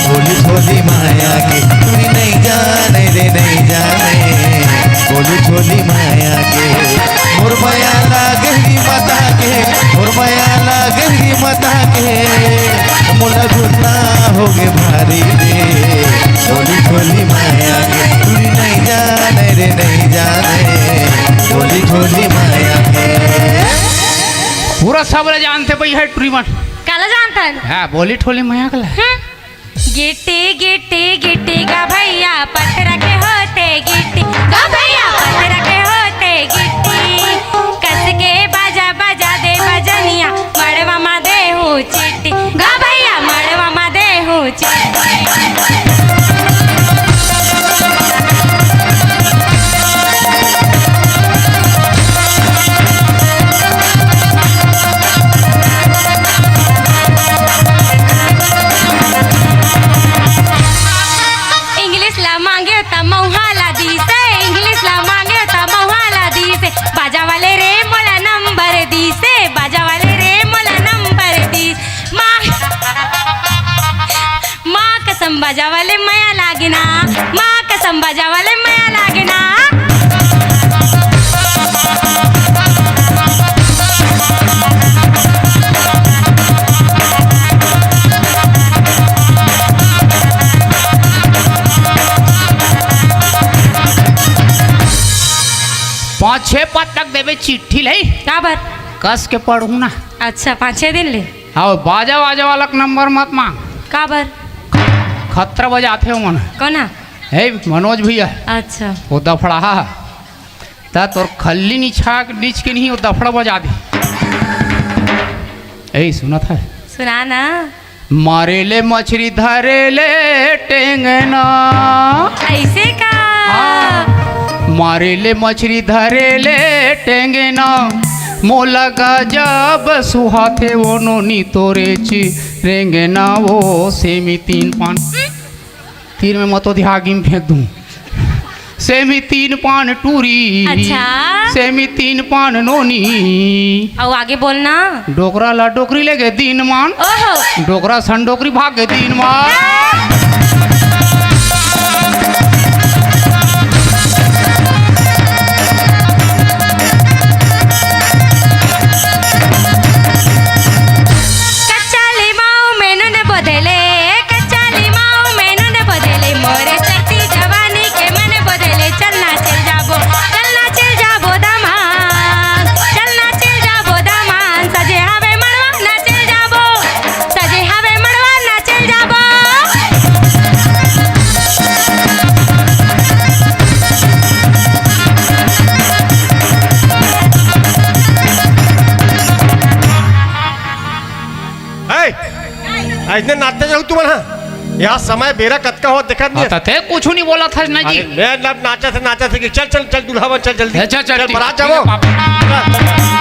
भोली भोली माया के। टूरी नहीं जाने रे नहीं जाने, भोली भोली माया के। मोर माया ला गहरी माता के, मोर माया ला गहरी माता के। मोला गुन्ना होगे भारी रे, भोली भोली माया के। टूरी नहीं जाने रे नहीं जाने, भोली भोली माया के। पूरा सब ला जानथे भई हे टूरी मन। काला जानथन? हाँ, बोली ठोली मया कला। हम्म। गिट्टी, गिट्टी, गिट्टी गा भैया, पथरा के होथे गिट्टी। गा भैया, पथरा के होथे गिट्टी। कस के बाजा बजा दे बजनिया, मड़वा मा देहूँ चिट्टी। गा भैया, मड़वा मा देहूँ चिट्टी। इंग्लिश ला मांगे त मऊहा ला दीसे, इंग्लिश ला मांगे त मऊहा ला दीसे। बाजा वाले रे मोला नंबर दीसे, बाजा वाले रे मोला नंबर दीस। माँ, माँ कसम बाजा वाले मया लागे ना, माँ कसम बाजा वाले मया लागे ना। पाँच छह पद तक देबे चिट्ठी ले। काबर? कस के पढ़हूँ ना। अच्छा, पाँच छह दिन ले। हाँ, बाजा वाजा वाला के नंबर मत मांग। काबर? खतरा बजाथे ओमन। कोना? हे मनोज भैया। अच्छा। वो दफड़ाहा। ता तोर खल्ली निछा के नीच के नहीं, वो दफड़ा बजा दे। ए, सुनत हे? सुना ना। मारे ले मछरी धरे ले टेंगना। ऐसे का? हाँ। मारे ले मछरी धरे ले टेंगना, मोला गजब सुहाथे वो नोनी तोरे ची रेंगना वो सेमी तीन पान। तीर में मतो दिहा आगी में फेंक दूं। सेमी तीन पान टूरी। अच्छा। सेमी तीन पान नोनी। अउ आगे बोलना। डोकरा ला डोकरी लेगे दीन मान। ओहो। डोकरा सन डोकरी भागे दीन मान। कच्चा लिमाऊ में नून बोधेले, कच्चा लिमाऊ में नून बोधेले, मोरे चढ़ती जवानी के मन बोधेले। चलना चल जाबो, चलना चल जाबो दामाद, चलना चल जाबो दामाद। सजे हवे मड़वा ना चल जाबो, सजे हवे मड़वा ना चल जाबो। ए, अइसने नाचते जाहू तुमन हा? यहाँ समय बेरा कतका होत देखत नहीं? हाँ, त ते कुछु नहीं बोलत हस ना जी। अरे, मैं ना नाचत हे, नाचत हे कि चल, चल, चल, दूल्हा बन, चल जल्दी। ए, चल, चल, चल, ठीक, बरात ठीक जावो। हे, पापा।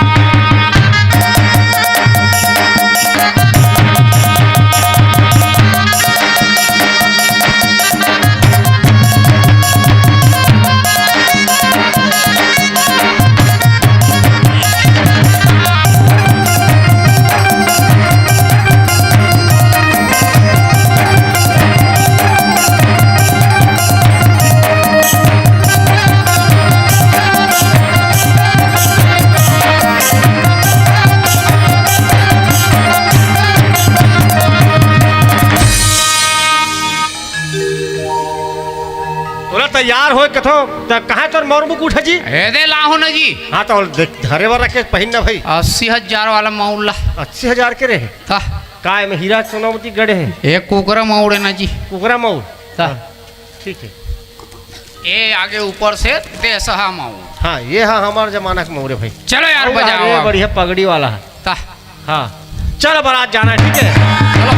यार होय कथो, त कहाँ तोर मौर मुकुट हे जी? एदे लाहो न जी। हाँ, त देख, धरे बर रखे, पहिन न भाई। अस्सी हजार वाला मौर ला। अस्सी हजार के रहे? त? काय में हीरा सोना मोती गड़े हे? ए कुकरा मौर हे न जी। कुकरा मौर? त? हाँ, ठीक हे। ए आगे ऊपर से देसहा मौर। हाँ, ये हा हमार जमाना के मौर हे भाई। चलो यार, अउ बजाओ अरे, अब। बढ़िया पगड़ी वाला हे। ता। हाँ, चल बारात जाना हे, ठीक हे? चलो।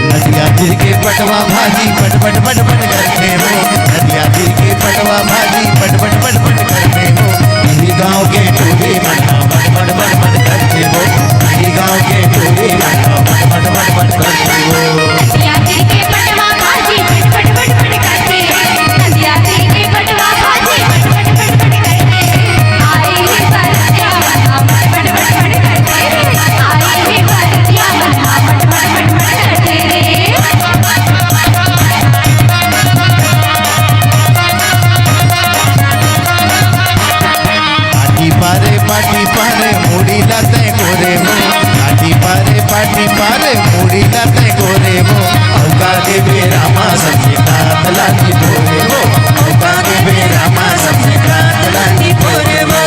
नदिया तीर के पटवा भाजी पट पट पट पट करथे हो। नदिया तीर के पटवा भाजी पट पट पट पट करथे हो। इही गाँव के टूरी मन ह पट पट पट पट करथे हो। इही गाँव के टूरी मन ह पट पट पट पट करथे हो। नदिया तीर के पटवा भाजी पट पट पट पट करथे। नदिया तीर के पटवा भाजी पट पट पट पट करथे। आए हे बरतिया मन ह पट पट पट करथे। आए हे बरतिया मन ह पट पट पट पट करथे रे। पाटी पारे, पाटी पारे, मुड़ी ला तैं गोरे हो। पाटी पारे, पाटी पारे, मुड़ी ला तैं गोरे हो। अउ का के बेरा मा सबके कात लागी भोरे हो। अउ का के बेरा मा सबके कात लागी भोरे हो।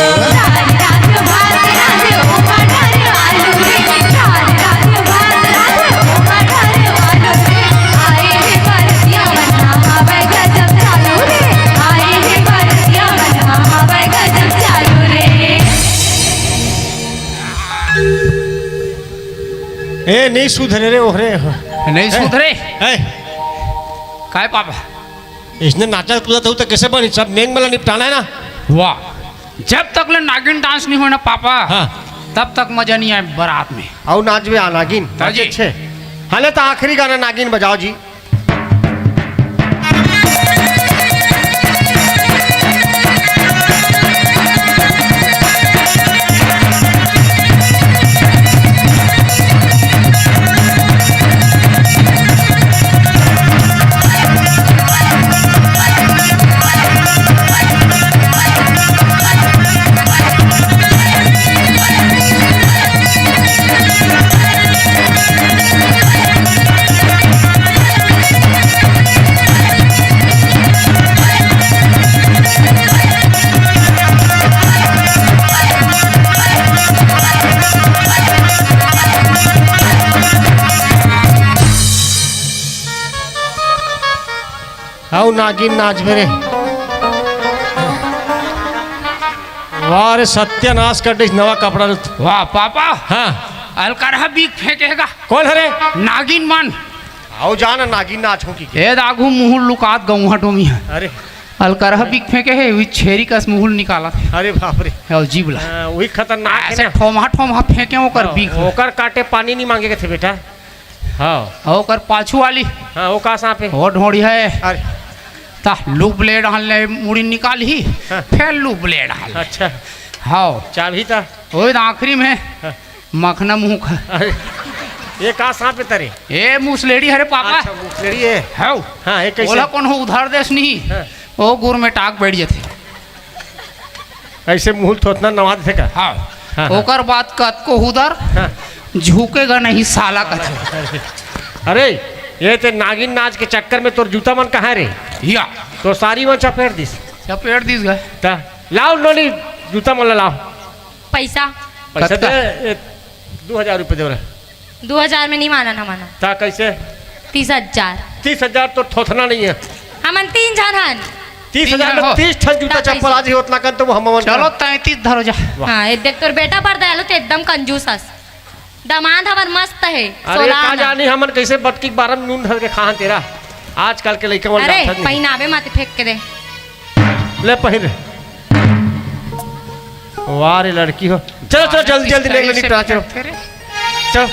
ए, नहीं सुधरे रे, ओहरे। नहीं सुधरे? ए। काय पापा? इसने नाचा कूदा तो, तो कैसे बनी? सब नेंग मला निपटाना हे ना। वाह, जब तक ले नागिन डांस नहीं होना पापा, हाँ। तब तक मजा नहीं आए बारात में। अउ नाचबे आ नागिन, हाँ जी। अच्छे। हाले तो आखिरी गाना नागिन बजाओ जी। अउ नागिन नाचबे रे। वाह रे, सत्यानाश कर दिस नवा कपड़ा ल। वाह पापा। हाँ। अलकरहा बीक फेंके हे गा। कोन हरे? नागिन मन। अउ जाना नागिन नाच हो कि। ए दागू मुहुल लुकात गौहा डोमी हे। अरे। अलकरहा बीक फेंके हे, वही छेरी कस मुहुल निकालत हे। अरे बाप रे। हे, अउ जीभ ला। हाँ, वही खतरनाक हे ऐसे ना। ठोमहा ठोमहा फेंके ओकर हाँ, बीक। ओकर काटे पानी नहीं मांगे के थे बेटा। हाँ। अउ ओकर पाछू वाली। हाँ, वो का सांप हे? वो ढोड़ी हे। अरे। ता लूप ले डाल ले, मुड़ी निकाल ही, हाँ। फिर लूप ले डाल ले। अच्छा। हाँ। चाबी ता? ओए, आखिरी में। हाँ। मखना मुंह का। अरे, ये का सांप हे तरे? ए, मुसलेड़ी हरे पापा। अच्छा, मुसलेड़ी हे। हाँ। हाँ, ये कैसे? ओला कोनो उधार देस नहीं। हाँ। ओ गुर में टाक बैठ जाथे। ऐसे मुंह थोथना नवा देथे का? हाँ। हाँ, हाँ। ओकर बाद कतको हुदर हाँ। झुकेगा नहीं साला कथे। अरे, ये ते नागिन नाच के चक्कर में तोर जूता मन कहाँ रे? या। तो सारी मन चपेट दिस। चपेट दिस गा। ता, लाओ नोनी, जूता मन ला लाओ। पैसा। पैसा कतका? दे, ए, दू हजार रुपये दे रहे। दू हजार में नहीं मानन हमन। ता कैसे? तीस हजार। तीस हजार तो थोथना नहीं है। हमन तीन झन हन। तीस हजार तीन झन में हो। तीस ठन जूता ता चप्पल कैसे? आज ही उतना कन तो वो हम मन चलो का। तैंतीस धरो जा। वाह। हाँ, ये देख तोर बेटा परदा आलू तो एकदम कंजूस हस। दामाद हमर मस्त हे, अरे सोलह का आना। जानी हमन कैसे बटकी के बारह में नून धर के खाहन तेरा। आजकल के लइका मन अरे, डांटत नहीं। पहिनावे माथे फेंक के दे। ले पहिर। वाह रे लड़की हो। चलो, चलो, जल्दी, जल्दी, नेग ले निपटा, चलो। चलो।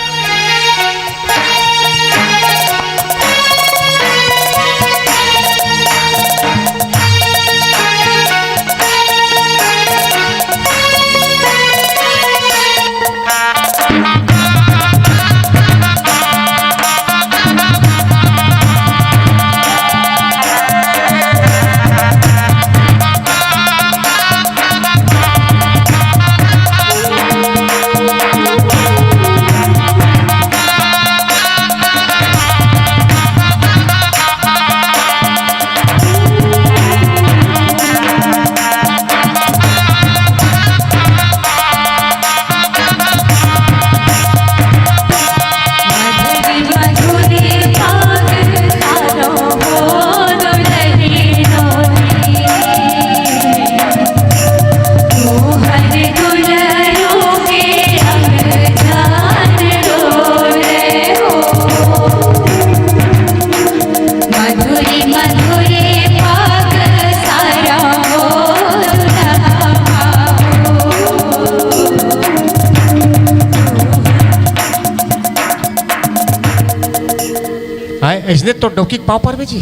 आय, अइसने तो डौकी के पाँव परबे जी।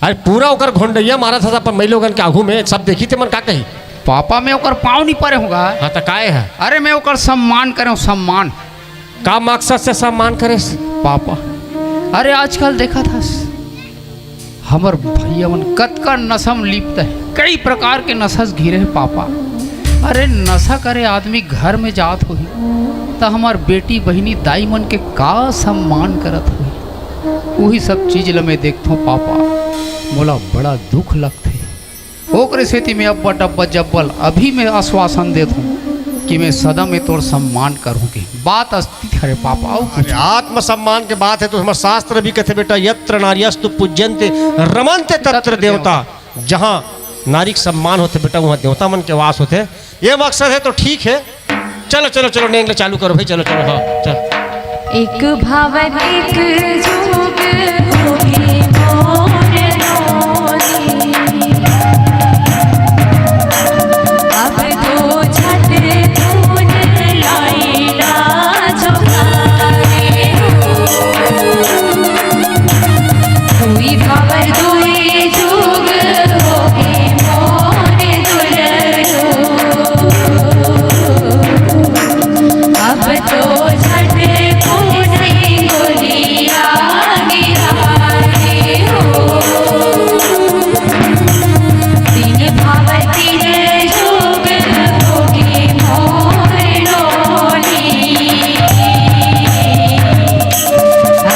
अरे, पूरा ओकर घोंडइया मारत हस अपन मइलोगन के आगू में, सब देखही ते मन का कही? पापा, मैं ओकर पाँव नहीं परे हँव गा। हाँ, त काय हे? अरे, मैं ओकर सम्मान करे हँव, सम्मान। का मकसद से सम्मान करेस? पापा, अरे, आजकल देखत हस, हमर भइया मन कतका नशा म लिप्त हे, कई प्रकार के नशा से घिरे हे पापा। अरे नशा करे आदमी घर में जात होही, त हमर बेटी, बहिनी, दाई मन के का सम्मान करत होही, उही सब चीज ल मैं देखथों पापा, मोला बड़ा दुख लगथे। ओकरे सेती मैं अब्बड़ डब्बा जब्बा ल अभी मैं आश्वासन देत हँव कि मैं सदा में तोर सम्मान करहूँ के बात अस्तित हरे पापा। अउ अरे, कुछ आत्मसम्मान के बात हे त हमर शास्त्र भी कथे बेटा, "यत्र नार्यस्तु पूज्यन्ते रमन्ते तत्र देवता।" जहाँ नारी के सम्मान होथे बेटा, उहाँ देवता मन के वास होथे। ये मकसद हे त ठीक हे। चलो, चलो, चलो, नेंग ले चालू करो भाई, चलो, चलो, हाँ, चलो। एक भावर एक जोग होगे मोर नोनी। अब तो झट धुन लाई ना झोंकारे हो। दुई भावर दुई जुग होगे मोर दुलरो। अब तो झट कोनी गोलिया गिराए हो। तीन भाव तीन जुग होगे मोर नोनी।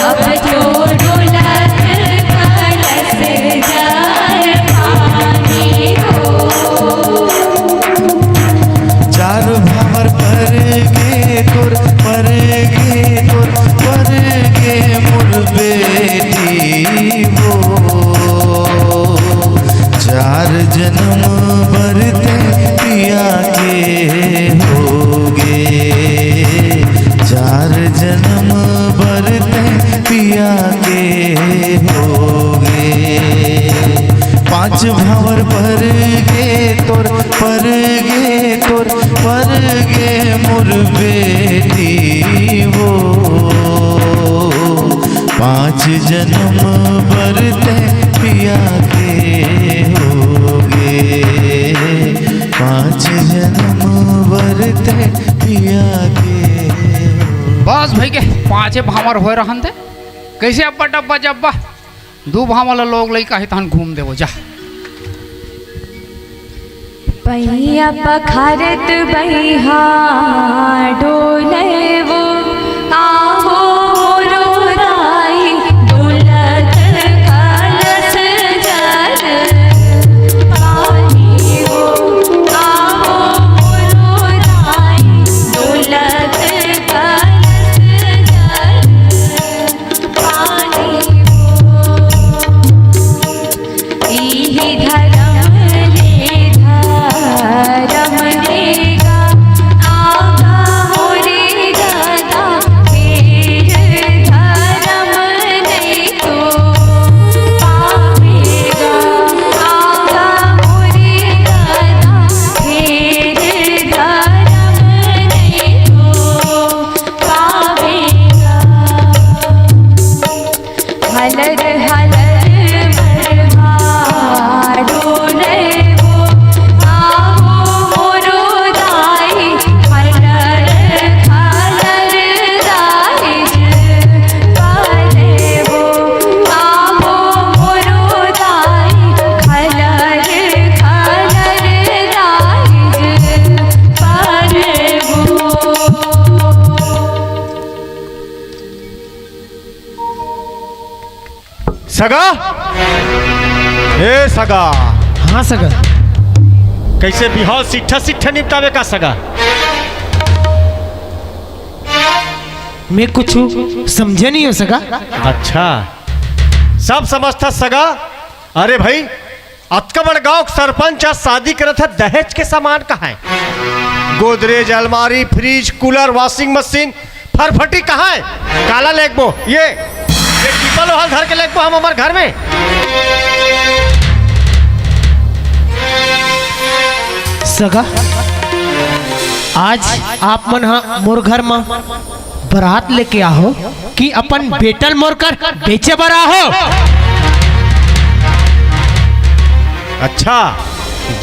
अब तो डोलत कलश जल पानी हो। चार भावर पर गे तोर, पर गे तोर, पर गे मोर बेटी हो। चार जनम बर तैं पिया के होगे, चार जनम बर तैं पिया के होगे। पाँच भावर पर गे तोर, पर गे तोर, पर गे मोर बेटी हो। पाँच जनम बर तैं पिया के होगे, पाँच जनम बर तैं पिया के होगे। बस भई गे, पाँचे भांवर होय रहन दे। कइसे अब्बा डब्बा जब्बा? दू भांवर ल लोग लइका हे तहन घूम देबो जा। पइया पखारत बइहा डोले वो, आहो मोरो दाई डोलत कलश जल पानी वो, आहो मोरो दाई डोलत कलश जल पानी वो। इही धरम हे धरम हे गा, आगा मोरे ददा हे सगा, ए सगा। हाँ सगा। कइसे बिहाव सिट्ठा सिट्ठा निपटाबे का सगा? मैं कुछ समझे नहीं हो सगा। अच्छा, सब समझथस सगा। अरे भाई, अतका बड़ गांव के सरपंच आज शादी करत हे, दहेज के सामान कहाँ हे? गोदरेज, अलमारी, फ्रिज, कूलर, वॉशिंग मशीन, फरफटी कहाँ हे? काला लेगबो? ये, ये टीपा लोहा ल धर के लेगबो हम हमर घर में। सगा, आज आप मन हा मोर घर म बरात लेके आहो कि अपन बेटा ल मोर कर बेचे बर आहो? अच्छा,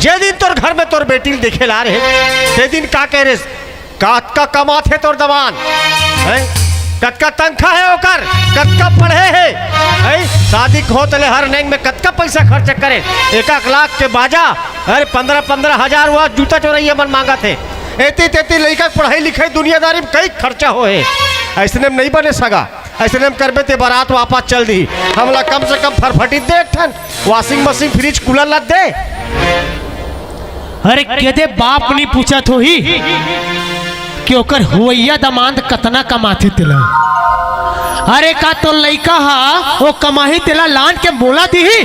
जे दिन तोर घर में तोर बेटी ल देखे ला रहे, ते दिन का कहे रेहेस? कतका कमाथे तोर दमांद? हैं? कतका तनखा हे ओकर? कतका पढ़े हे? हैं? शादी के होत ले हर नेंग में कतका पइसा खर्च करे? एक एक लाख के बाजा, अरे, पंद्रह पंद्रह हजार वो जूता चोरइया मन मांगत हे। एती तेती लइका के पढ़ाई लिखाई दुनियादारी में कई खर्चा होहे। अइसने में नइ बने सगा, अइसने में करबे ते बरात वापस चल दिही। हमला कम से कम फरफटी दे, एक ठन वॉशिंग मशीन, फ्रिज, कूलर ला दे। अरे, केदे बाप नइ पूछत होही कि ओकर होवइया दमांद कतना कमाथे तेला। अरे, का तोर लइका हा ओ कमाही तेला लान के मोला दिही?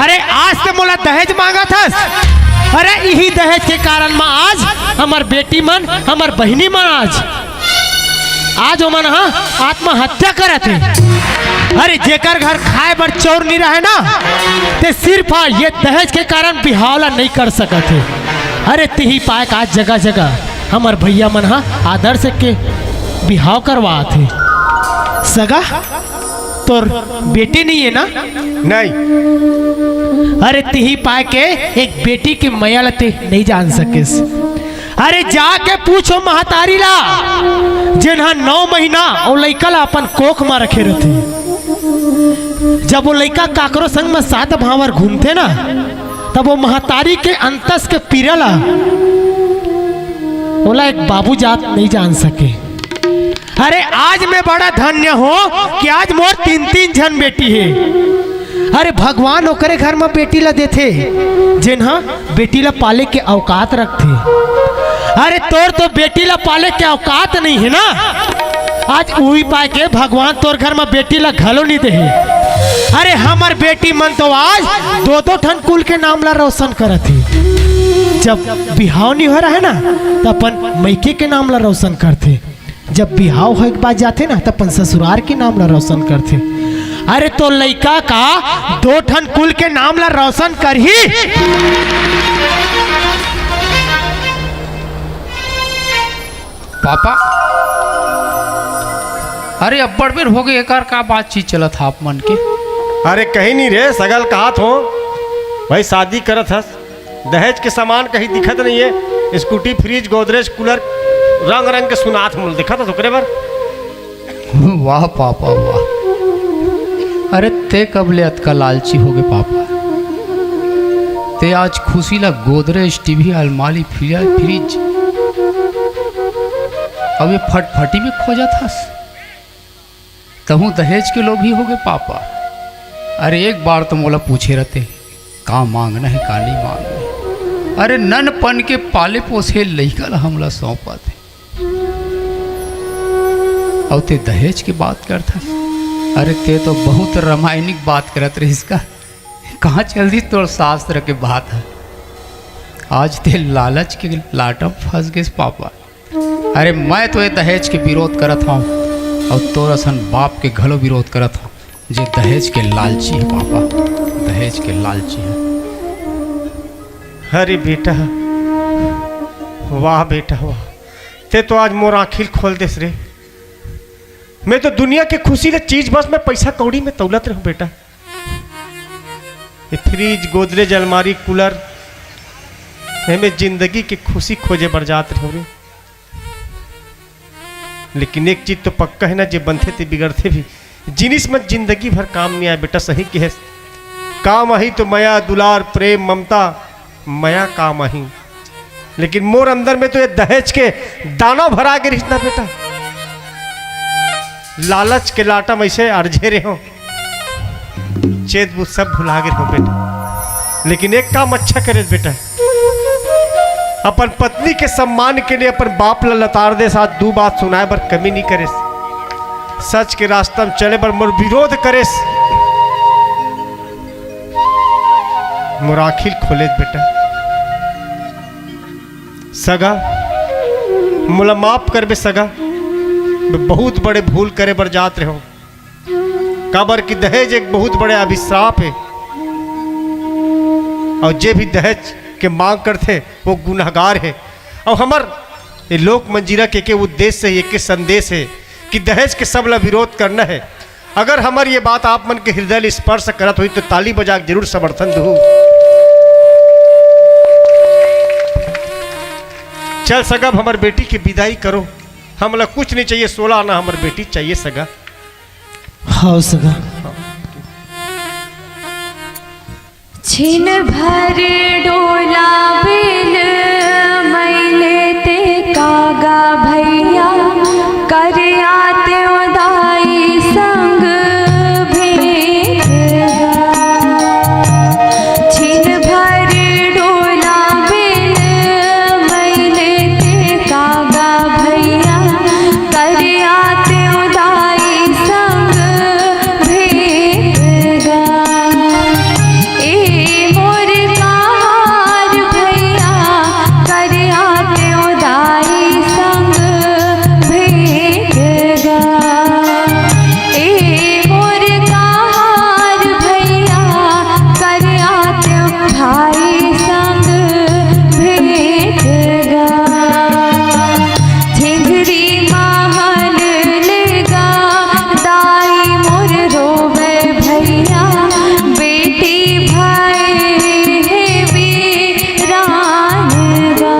अरे, आज ते मोला दहेज मांगत हस। अरे, इही दहेज के कारण म आज हमर बेटी मन, हमर बहिनी मन आज, आज ओमन ह आत्महत्या करत हे। अरे, जेकर घर खाए बर चौर नइ रहे ना, ते सिर्फ ह ये दहेज के कारण बिहाव ला नइ कर सकत हे। अरे, तिही पाय का आज जगह जगह हमर भइया मन ह आदर्श के बिहाव करवात हे। सगा, तोर बेटी नइ हे ना? नहीं। अरे, तिही पाय के एक बेटी के मया ल ते नइ जान सकेस। अरे, जाके पूछो महतारी ला, जेन ह नौ महीना ओ लइका ला अपन कोख म रखे रथे। जब ओ लइका काकरो संग म सात भांवर घूमथे ना, तब ओ महतारी के अंतस के पीरा ला, ओला एक बाबू जात नइ जान सके। अरे, आज मैं बड़ा धन्य हों कि आज मोर तीन तीन झन बेटी हे। अरे, भगवान ओकरे घर म बेटी ला देथे, जेन ह बेटी ला पाले के औकात रखथे। अरे, तोर तो बेटी ला पाले के औकात नइ हे ना, आज उही पाय के भगवान तोर घर म बेटी ला घलो नइ देहे। अरे, हमर बेटी मन तो आज दो दो ठन कुल के नाम ला रोशन करत हे। जब बिहाव नइ होय रहे ना, त अपन मइके के नाम ला रोशन करथे। जब बिहाव होय के बाद जाथे ना, त अपन ससुरार के नाम ला रोशन करथे। अरे, तो लइका का दो ठन कुल के नाम ला रोशन करही? पापा, अरे, अब्बड़ बेर होगे, एकर का बातचीत चलत हे आप मन के? अरे, कहीं नहीं रे, सगा ल कहत हों, भाई, शादी करत हस, दहेज के सामान कहीं दिखत नइ हे। स्कूटी, फ्रिज, गोदरेज, कूलर, रंग रंग के सुनात हे, मोला दिखत हे ओकरे बर। वाह पापा, वाह। अरे, ते कब ले अतका लालची होगे पापा? ते आज खुशी ला गोदरेज, टीवी, अलमारी, फ्रिज, फ्रिज, अब ये फटफटी में खोजत हस? तहूँ दहेज के लोभी होगे पापा। अरे, एक बार तो मोला पूछे रहते, का मांगना हे, का नइ मांगना हे। अरे, ननपन के पाले पोसे लइका ला हमला सौंपत हे, अउ ते दहेज के बात करथस। अरे, ते तो बहुत रामायणिक बात करत रहिस का। कहाँ चल दिस तोर शास्त्र के बात ह? आज ते लालच के लाटा म फंस गेस पापा। अरे, मैं तो ये दहेज के विरोध करत हंव, अउ तोर असन बाप के घलो विरोध करत हंव, जे दहेज के लालची हे पापा, दहेज के लालची हे। अरे बेटा, वाह बेटा वाह, ते तो आज मोर आँखी ल खोल देस रे। मैं तो दुनिया के खुशी ल चीज बस में, पैसा कौड़ी में तौलत रहूं बेटा। ये फ्रिज, गोदरेज, अलमारी, कूलर, एमे जिंदगी के खुशी खोजे बर जात रहे रे। लेकिन एक चीज तो पक्का हे ना, जे बनथे ते बिगड़थे भी। जिनिस मन जिंदगी भर काम नइ आय बेटा, सही कहेस। काम आही तो मया, दुलार, प्रेम, ममता, मया काम आही। लेकिन मोर अंदर में तो ये दहेज के दानव भरा गे रहिस ना बेटा। लालच के लाटा म अइसे अरझे रहे हों। चेत वो सब भुला गे हो बेटा, लेकिन एक काम अच्छा करे बेटा, अपन पत्नी के सम्मान के लिए अपन बाप ला लतार दे साथ दू बात सुनाए बर कमी नहीं करे। सच के रास्ता में चले बर मोर विरोध करे, मोर आँखी ल खोले बेटा। सगा, मोला माफ करबे सगा, मैं बहुत बड़े भूल करे बर जात रहे हूँ। काबर कि दहेज एक बहुत बड़े अभिश्राप हे, और जे भी दहेज के मांग करथे वो गुनहगार हे। और हमर ये लोक मंजीरा के, के उद्देश्य हे, के संदेश हे कि दहेज के सब ला विरोध करना हे। अगर हमर ये बात आप मन के हृदय ल स्पर्श करत होही तो ताली बजा के जरूर समर्थन दू। चल सगा, अब हमर बेटी के विदाई करो, हमला कुछ नहीं चाहिए, सोलह आना हमर बेटी चाहिए सगा। हाँ सगा। छिन भर डोला बिन मइले ते कागा भैया, करिया ते दाई संग भेंट गा। छिन भर डोला बिन मइले ते कागा भैया, करिया ते दाई संग भेंट गा। ए मोर कहार भैया, करिया ते दाई संग भेंट गा। ए मोर कहार भैया, करिया ते भाई संग भेंट गा। झिंझरी महल लेगा, दाई मोर रोवे भैया, बेटी भाई हे वीरान गा।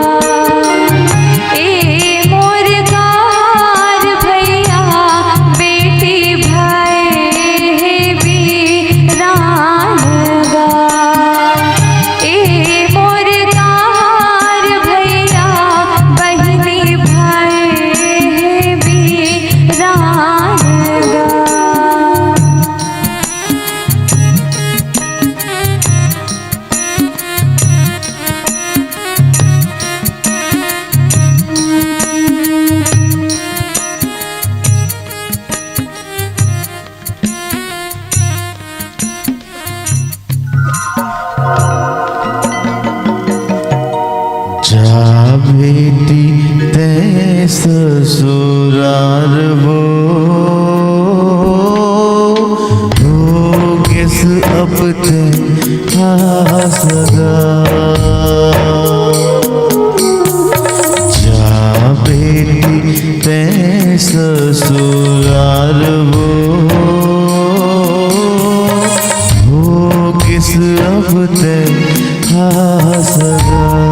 ए मोर कार भैया, बेटी भाई हे वीरान गा। ए मोर कार भैया, बहिनी भाई हे वीरान गा। जा बेटी तैं ससुरार वो, होगेस अब तैं हासगा। जा बेटी तैं ससुरार वो, होगेस अब तैं हासगा।